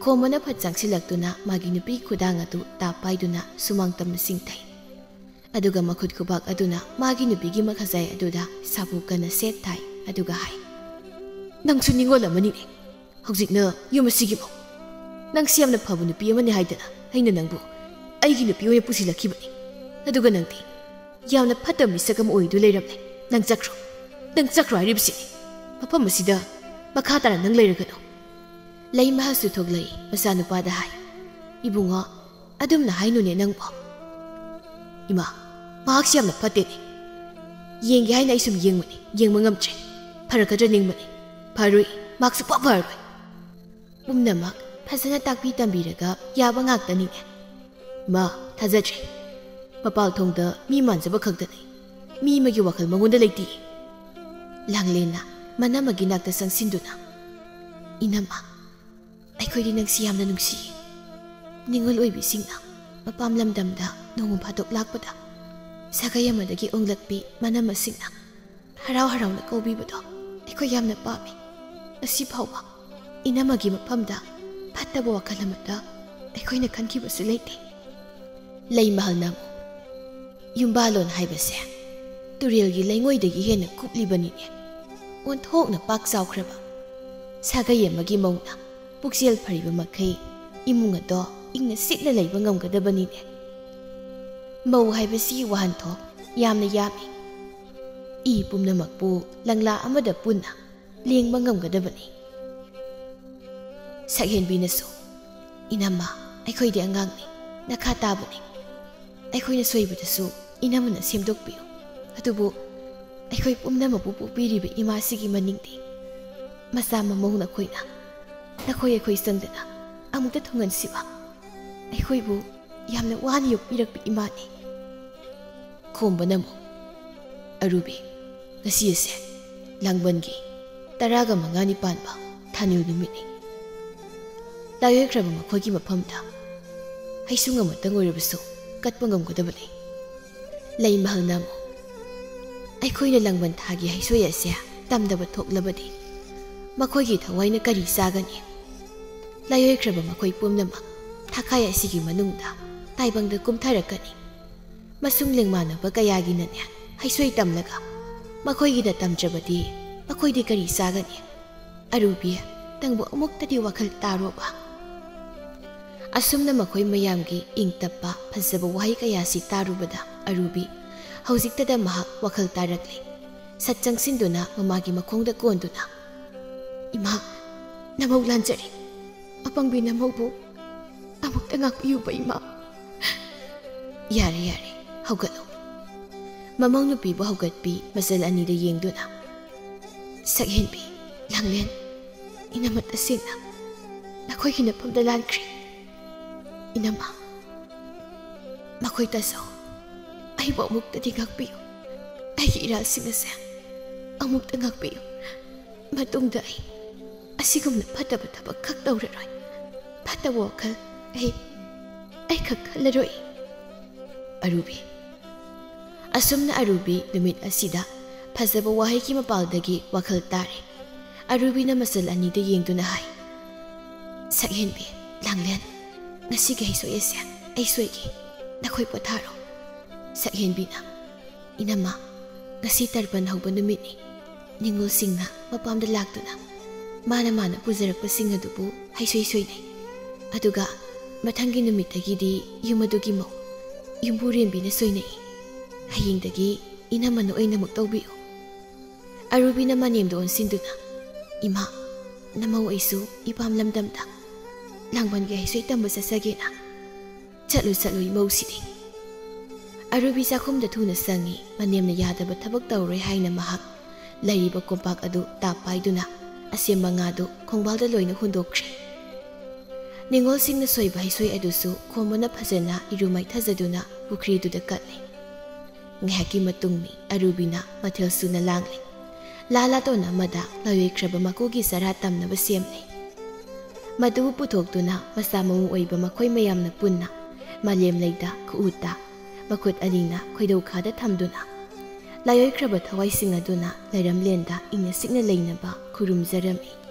ꯈꯣꯝꯕꯅ ꯐꯠ ꯆꯪꯁꯤꯜꯂꯛꯇꯨꯅ ꯃꯥꯒꯤ ꯅꯨꯄꯤꯒꯤ ꯈꯨꯗꯥꯡ ꯑꯗꯨ ꯇꯥꯞ ꯄꯥꯏꯗꯨꯅ ꯁꯨꯃꯥꯡ ꯇꯝꯅ ꯆꯤꯡꯊꯩ꯫ ꯑꯗꯨꯒ ꯃꯈꯨꯠ ꯈꯨꯕꯥꯛ ꯑꯗꯨꯅ ꯃꯥꯒꯤ ꯅꯨꯄꯤꯒꯤ ꯃꯈꯖꯥꯏ ꯑꯗꯨꯗ ꯁꯥꯐꯨ ꯀꯟꯅ ꯁꯦꯠ ꯊꯥꯏ, ꯑꯗꯨꯒ ꯍꯥꯏ, "ꯅꯪꯁꯨ ꯅꯤꯡꯉꯣꯜ ꯑꯃꯅꯤꯅꯦ꯫ ꯍꯧꯖꯤꯛꯅ ꯌꯨꯝ ꯑꯁꯤꯒꯤ ꯃꯧ꯫ ꯅꯪꯁꯤ ꯌꯥꯝꯅ ꯐꯕ ꯅꯨꯄꯤ ꯑꯃꯅꯤ ꯍꯥꯏꯗꯅ ꯑꯩꯅ ꯅꯪꯕꯨ ꯑꯩꯒꯤ ꯅꯨꯄꯤ ꯑꯣꯏꯅ ꯄꯨꯁꯤꯜꯂꯛꯈꯤꯕꯅꯤ꯫ ꯑꯗꯨꯒ ꯅꯪꯗꯤ ꯌꯥꯝꯅ ꯐꯠꯇꯕ ꯃꯤꯁꯛ ꯑꯃ ꯑꯣꯏꯗꯨ ꯂꯩꯔꯝꯂꯦ꯫ ꯅꯪ ꯆꯠꯈ꯭ꯔꯣ꯫ ꯅꯪ ꯆꯠꯈ꯭ꯔꯣ ꯍꯥꯏꯔꯤꯕꯁꯤꯅꯤ꯫ ꯃꯐꯝ ꯑꯁꯤꯗ ꯃꯈꯥ ꯇꯥꯅ ꯅꯪ ꯂꯩꯔꯒꯅꯨ"꯫ ꯂꯩꯃꯍꯁꯨ ꯊꯣꯛꯂꯛꯏ꯫ ꯃꯆꯥꯅꯨꯄꯥꯗ ꯍꯥꯏ, "ꯏꯕꯨꯡꯉꯣ, "ꯑꯗꯨꯝꯅ ꯍꯥꯏꯅꯨꯅꯦ ꯅꯪꯕꯣ꯫ ꯏꯃꯥ, ꯃꯍꯥꯛꯁꯤ ꯌꯥꯝꯅ ꯐꯠꯇꯦꯅꯦ꯫ ꯌꯦꯡꯒꯦ ꯍꯥꯏꯅ ꯑꯩ ꯁꯨꯝ ꯌꯦꯡꯕꯅꯤ, ꯌꯦꯡꯕ ꯉꯝꯗ꯭ꯔꯦ꯫ ꯐꯔꯛꯀꯗ꯭ꯔꯥ ꯅꯤꯡꯕꯅꯤ꯫ ꯐꯔꯣꯏ, ꯃꯍꯥꯛ ꯁꯨꯡꯐ ꯐꯔꯣꯏ꯫" ꯄꯨꯝꯅꯃꯛ ꯐꯖꯅ ꯇꯥꯛꯄꯤ ꯇꯝꯕꯤꯔꯒ ꯌꯥꯕ ꯉꯥꯛꯇꯅꯤꯅꯦ꯫ ꯃꯥ, ꯊꯥꯖꯗ꯭ꯔꯦ꯫ ꯃꯄꯥꯜ ꯊꯣꯡꯗ ꯃꯤ ꯃꯥꯟꯖꯕ ꯈꯛꯇꯅꯤ꯫ ꯃꯤ ꯑꯃꯒꯤ ꯋꯥꯈꯜ ꯃꯉꯣꯟꯗ ꯂꯩꯇꯦ꯫ ꯂꯥꯡꯂꯦꯟꯅ ꯃꯅꯝꯃꯒꯤ ꯅꯥꯛꯇ ꯆꯪꯁꯤꯟꯗꯨꯅ, "ꯏꯅꯝꯃ, ꯑꯩꯈꯣꯏꯗꯤ ꯅꯪꯁꯤ ꯌꯥꯝꯅ ꯅꯨꯡꯁꯤꯌꯦ꯫ ꯅꯤꯡꯉꯣꯜ ꯑꯣꯏꯕꯤꯁꯤꯡꯅ ꯃꯄꯥꯝ ꯂꯝꯗꯝꯗ ꯅꯣꯡꯃ ꯐꯥꯗꯣꯛ ꯂꯥꯛꯄꯗ ꯁꯥꯒꯩ ꯑꯃꯗꯒꯤ ꯑꯣꯡꯂꯛꯄꯤ ꯃꯅꯝꯃꯁꯤꯡꯅ ꯍꯔꯥꯎ ꯍꯔꯥꯎꯅ ꯀꯧꯕꯤꯕꯗꯣ ꯑꯩꯈꯣꯏ ꯌꯥꯝꯅ ꯄꯥꯝꯃꯤ꯫ ꯉꯁꯤ ꯐꯥꯎꯕ ꯏꯅꯝꯃꯒꯤ ꯃꯐꯝꯗ ꯐꯠꯇꯕ ꯋꯥꯈꯜ ꯑꯃꯠꯇ ꯑꯩꯈꯣꯏꯅ ꯈꯟꯈꯤꯕꯁꯨ ꯂꯩꯇꯦ꯫" ꯂꯩꯃꯍꯜꯅ ꯑꯃꯨꯛ, "ꯌꯨꯝꯕꯥꯂꯣꯟ ꯍꯥꯏꯕꯁꯦ ꯇꯨꯔꯦꯜꯒꯤ ꯂꯩꯉꯣꯏꯗꯒꯤ ꯍꯦꯟꯅ ꯀꯨꯞꯂꯤꯕꯅꯤꯅꯦ꯫ ꯑꯣꯟꯊꯣꯛꯅ ꯄꯥꯛ ꯆꯥꯎꯈ꯭ꯔꯕ ꯁꯥꯒꯩ ꯑꯃꯒꯤ ꯃꯧꯅ ꯄꯨꯛꯆꯦꯜ ꯐꯔꯤꯕ ꯃꯈꯩ ꯏꯃꯨꯡ ꯑꯗꯣ ꯏꯪꯅ ꯆꯤꯛꯅ ꯂꯩꯕ ꯉꯝꯒꯗꯕꯅꯤꯅꯦ꯫ ꯃꯧ ꯍꯥꯏꯕꯁꯤ ꯋꯥꯍꯟꯊꯣꯛ ꯌꯥꯝꯅ ꯌꯥꯝꯃꯤ꯫ ꯏ ꯄꯨꯝꯅꯃꯛꯄꯨ ꯂꯪꯂꯥ ꯑꯃꯗ ꯄꯨꯟꯅ ꯂꯦꯡꯕ ꯉꯝꯒꯗꯕꯅꯤ꯫" ꯁꯛꯍꯦꯟꯕꯤꯅꯁꯨ, "ꯏꯅꯝꯃ, ꯑꯩꯈꯣꯏꯗꯤ ꯑꯉꯥꯡꯅꯤ, ꯅꯈꯥ ꯇꯥꯕꯅꯤ꯫ ꯑꯩꯈꯣꯏꯅ ꯁꯣꯏꯕꯗꯁꯨ ꯏꯅꯝꯃꯅ ꯁꯦꯝꯗꯣꯛꯄꯤꯌꯨ꯫ ꯑꯗꯨꯕꯨ ꯑꯩꯈꯣꯏ ꯄꯨꯝꯅꯃꯛꯄꯨ ꯄꯣꯛꯄꯤꯔꯤꯕ ꯏꯃꯥꯁꯤꯒꯤ ꯃꯅꯤꯡꯗꯤ ꯃꯆꯥ ꯃꯃꯧ ꯅꯈꯣꯏꯅ ꯅꯈꯣꯏ ꯑꯩꯈꯣꯏ ꯆꯪꯗꯅ ꯑꯃꯨꯛꯇ ꯊꯨꯡꯍꯟꯁꯤꯕ꯫ ꯑꯩꯈꯣꯏꯕꯨ ꯌꯥꯝꯅ ꯋꯥꯅ ꯌꯣꯛꯄꯤꯔꯛꯄ ꯏꯃꯥꯅꯤ꯫" ꯈꯣꯝꯕꯅ ꯑꯃꯨꯛ, "ꯑꯔꯨꯕꯤ, ꯉꯁꯤ ꯑꯁꯦ ꯂꯥꯡꯕꯟꯒꯤ ꯇꯔꯥꯒ ꯃꯉꯥꯅꯤ ꯄꯥꯟꯕ ꯊꯥꯅꯤꯜ ꯅꯨꯃꯤꯠꯅꯤ꯫ ꯂꯥꯏꯑꯣꯏꯈ꯭ꯔꯕ ꯃꯈꯣꯏꯒꯤ ꯃꯐꯝꯗ ꯍꯩꯁꯨꯡ ꯑꯃꯇꯪ ꯑꯣꯏꯔꯕꯁꯨ ꯀꯠꯄ ꯉꯝꯒꯗꯕꯅꯤ꯫" ꯂꯩꯃꯍꯜꯅ ꯑꯃꯨꯛ, "ꯑꯩꯈꯣꯏꯅ ꯂꯥꯡꯕꯟ ꯊꯥꯒꯤ ꯍꯩꯁꯣꯏ ꯑꯁꯦ ꯇꯝꯗꯕ ꯊꯣꯛꯂꯕꯗꯤ ꯃꯈꯣꯏꯒꯤ ꯊꯋꯥꯏꯅ ꯀꯔꯤ ꯆꯥꯒꯅꯤ? ꯂꯥꯏꯑꯣꯏꯈ꯭ꯔꯕ ꯃꯈꯣꯏ ꯄꯨꯝꯅꯃꯛ ꯊꯥꯈꯥꯏ ꯑꯁꯤꯒꯤ ꯃꯅꯨꯡꯗ ꯇꯥꯏꯕꯪꯗ ꯀꯨꯝꯊꯔꯛꯀꯅꯤ꯫ ꯃꯁꯨꯡ ꯂꯦꯡꯃꯥꯟꯅꯕ ꯀꯌꯥꯒꯤꯅꯅꯦ ꯍꯩꯁꯣꯏ ꯇꯝꯂꯒ ꯃꯈꯣꯏꯒꯤꯅ ꯇꯝꯗ꯭ꯔꯕꯗꯤ ꯃꯈꯣꯏꯗꯤ ꯀꯔꯤ ꯆꯥꯒꯅꯤ? ꯑꯔꯨꯕꯤ, ꯅꯪꯕꯨ ꯑꯃꯨꯛꯇꯗꯤ ꯋꯥꯈꯜ ꯇꯥꯔꯣꯕ꯫" ꯑꯁꯨꯝꯅ ꯃꯈꯣꯏ ꯃꯌꯥꯝꯒꯤ ꯏꯪ ꯇꯞꯄ ꯐꯖꯕ ꯋꯥꯍꯩ ꯀꯌꯥꯁꯤ ꯇꯥꯔꯨꯕꯗ ꯑꯔꯨꯕꯤ ꯍꯧꯖꯤꯛꯇꯗ ꯃꯍꯥꯛ ꯋꯥꯈꯜ ꯇꯥꯔꯛꯂꯦ꯫ ꯁꯠ ꯆꯪꯁꯤꯟꯗꯨꯅ ꯃꯃꯥꯒꯤ ꯃꯈꯣꯡꯗ ꯀꯣꯟꯗꯨꯅ, "ꯏꯃꯥ, ꯅꯃꯧ ꯂꯥꯟꯖꯔꯦ꯫ ꯑꯄꯪꯕꯤ ꯅꯃꯧꯕꯨ ꯑꯃꯨꯛꯇ ꯉꯥꯛꯄꯤꯌꯨꯕ, ꯏꯃꯥ꯫ ꯌꯥꯔꯦ, ꯌꯥꯔꯦ, ꯍꯧꯒꯠꯂꯣ꯫ ꯃꯃꯧ ꯅꯨꯄꯤꯕꯨ ꯍꯧꯒꯠꯄꯤ, ꯃꯆꯜ ꯑꯅꯤꯗ ꯌꯦꯡꯗꯨꯅ꯫ ꯁꯛꯍꯦꯟꯕꯤ, ꯂꯥꯡꯂꯦꯟ, ꯏꯅꯝꯃ ꯇꯁꯦꯡꯅ ꯅꯈꯣꯏꯒꯤ ꯅꯐꯝꯗ ꯂꯥꯟꯈ꯭ꯔꯦ꯫ ꯏꯅꯝꯃ, ꯃꯈꯣꯏ ꯇꯥꯖꯧ꯫ ꯑꯩꯕꯨ ꯑꯃꯨꯛꯇꯗꯤ ꯉꯥꯛꯄꯤꯌꯨ꯫ ꯑꯩꯒꯤ ꯏꯔꯥꯜꯁꯤꯡ ꯑꯁꯦ ꯑꯃꯨꯛꯇ ꯉꯥꯛꯄꯤꯌꯨ꯫ ꯃꯇꯨꯡꯗ ꯑꯩ ꯑꯁꯤꯒꯨꯝꯅ ꯐꯠꯇꯕ ꯊꯕꯛ ꯈꯛ ꯇꯧꯔꯔꯣꯏ꯫ ꯐꯠꯇꯕ ꯋꯥꯈꯜ ꯑꯩ, ꯑꯩ ꯈꯛ ꯈꯜꯂꯔꯣꯏ꯫ ꯑꯔꯨꯕꯤ꯫ ꯑꯁꯨꯝꯅ ꯑꯔꯨꯕꯤ ꯅꯨꯃꯤꯠ ꯑꯁꯤꯗ ꯐꯖꯕ ꯋꯥꯍꯩꯒꯤ ꯃꯄꯥꯜꯗꯒꯤ ꯋꯥꯈꯜ ꯇꯥꯔꯦ꯫ ꯑꯔꯨꯕꯤꯅ ꯃꯆꯜ ꯑꯅꯤꯗ ꯌꯦꯡꯗꯨꯅ ꯍꯥꯏ, "ꯁꯛꯍꯦꯟꯕꯤ, ꯂꯥꯡꯂꯦꯟ, ꯉꯁꯤꯒꯤ ꯍꯩꯁꯣꯏ ꯑꯁꯦ ꯑꯩ ꯁꯣꯏꯒꯦ꯫ ꯅꯈꯣꯏ ꯄꯣꯊꯥꯔꯣ꯫" ꯁꯛꯍꯦꯟꯕꯤꯅ, "ꯏꯅꯝꯃ, ꯉꯁꯤ ꯇꯔꯄꯟ ꯍꯧꯕ ꯅꯨꯃꯤꯠꯅꯤ꯫ ꯅꯤꯉꯣꯜꯁꯤꯡꯅ ꯃꯄꯥꯝꯗ ꯂꯥꯛꯇꯨꯅ ꯃꯥꯅ ꯃꯥꯅ ꯄꯨꯖꯔꯛꯄꯁꯤꯡ ꯑꯗꯨꯕꯨ ꯍꯩꯁꯣꯏ ꯁꯣꯏꯅꯩ꯫ ꯑꯗꯨꯒ ꯃꯊꯪꯒꯤ ꯅꯨꯃꯤꯠꯇꯒꯤꯗꯤ ꯌꯨꯝ ꯑꯗꯨꯒꯤ ꯃꯧ ꯌꯨꯝꯕꯨꯔꯦꯝꯕꯤꯅ ꯁꯣꯏꯅꯩ꯫ ꯍꯌꯦꯡꯗꯒꯤ ꯏꯅꯝꯃꯅ ꯑꯣꯏꯅꯃꯛ ꯇꯧꯕꯤꯌꯨ꯫" ꯑꯔꯨꯕꯤꯅ ꯃꯅꯦꯝꯗ ꯑꯣꯟꯁꯤꯟꯗꯨꯅ, "ꯏꯃꯥ, ꯅꯃꯧ ꯑꯩꯁꯨ ꯏꯄꯥꯝ ꯂꯝꯗꯝꯗ ꯂꯥꯡꯕꯟꯒꯤ ꯍꯩꯁꯣꯏ ꯇꯝꯕ ꯆꯠꯆꯒꯦꯅ꯫ ꯆꯠꯂꯨ ꯆꯠꯂꯨ ꯏꯃꯧꯁꯤꯗꯤ꯫" ꯑꯔꯨꯕꯤ ꯆꯥꯛꯈꯨꯝꯗ ꯊꯨꯅ ꯆꯪꯉꯤ꯫ ꯃꯅꯦꯝꯅ ꯌꯥꯗꯕ ꯊꯕꯛ ꯇꯧꯔꯣꯏ ꯍꯥꯏꯅ ꯃꯍꯥꯛ ꯂꯩꯔꯤꯕ ꯀꯣꯝꯄꯥꯛ ꯑꯗꯨ ꯇꯥꯞ ꯄꯥꯏꯗꯨꯅ ꯑꯁꯦꯝꯕ ꯉꯥꯗꯨ ꯈꯣꯡꯕꯥꯜꯗ ꯂꯣꯏꯅ ꯍꯨꯟꯗꯣꯛꯈ꯭ꯔꯦ꯫ ꯅꯤꯉꯣꯜꯁꯤꯡꯅ ꯁꯣꯏꯕ ꯍꯩꯁꯣꯏ ꯑꯗꯨꯁꯨ ꯈꯣꯝꯕꯅ ꯐꯖꯅ ꯏꯔꯨ ꯃꯥꯏꯊꯖꯗꯨꯅ ꯄꯨꯈ꯭ꯔꯤꯗꯨꯗ ꯀꯠꯂꯦ꯫ ꯉꯥꯏꯍꯥꯛꯀꯤ ꯃꯇꯨꯡꯅꯤ ꯑꯔꯨꯕꯤꯅ ꯃꯊꯦꯜ ꯁꯨꯅ ꯂꯥꯡꯂꯦ꯫ ꯂꯥ ꯂꯥꯇꯣꯟ ꯑꯃꯗ ꯂꯥꯏꯑꯣꯏꯈ꯭ꯔꯕ ꯃꯀꯨꯒꯤ ꯆꯔꯥ ꯇꯝꯅꯕ ꯁꯦꯝꯂꯦ꯫ ꯃꯗꯨꯕꯨ ꯄꯨꯊꯣꯛꯇꯨꯅ ꯃꯆꯥ ꯃꯎ ꯑꯣꯏꯕ ꯃꯈꯣꯏ ꯃꯌꯥꯝꯅ ꯄꯨꯟꯅ ꯃꯥꯂꯦꯝ ꯂꯩꯗ ꯈꯨꯎꯠꯇ, ꯃꯈꯨꯠ ꯑꯅꯤꯅ ꯈꯣꯏꯗꯧꯈꯥꯗ ꯊꯝꯗꯨꯅ, ꯂꯥꯏꯑꯣꯏꯈ꯭ꯔꯕ ꯊꯋꯥꯏꯁꯤꯡ ꯑꯗꯨꯅ ꯂꯩꯔꯝꯂꯦꯟꯗ ꯏꯪꯅ ꯆꯤꯛꯅ ꯂꯩꯅꯕ ꯈꯨꯔꯨꯝꯖꯔꯝꯃꯤ꯫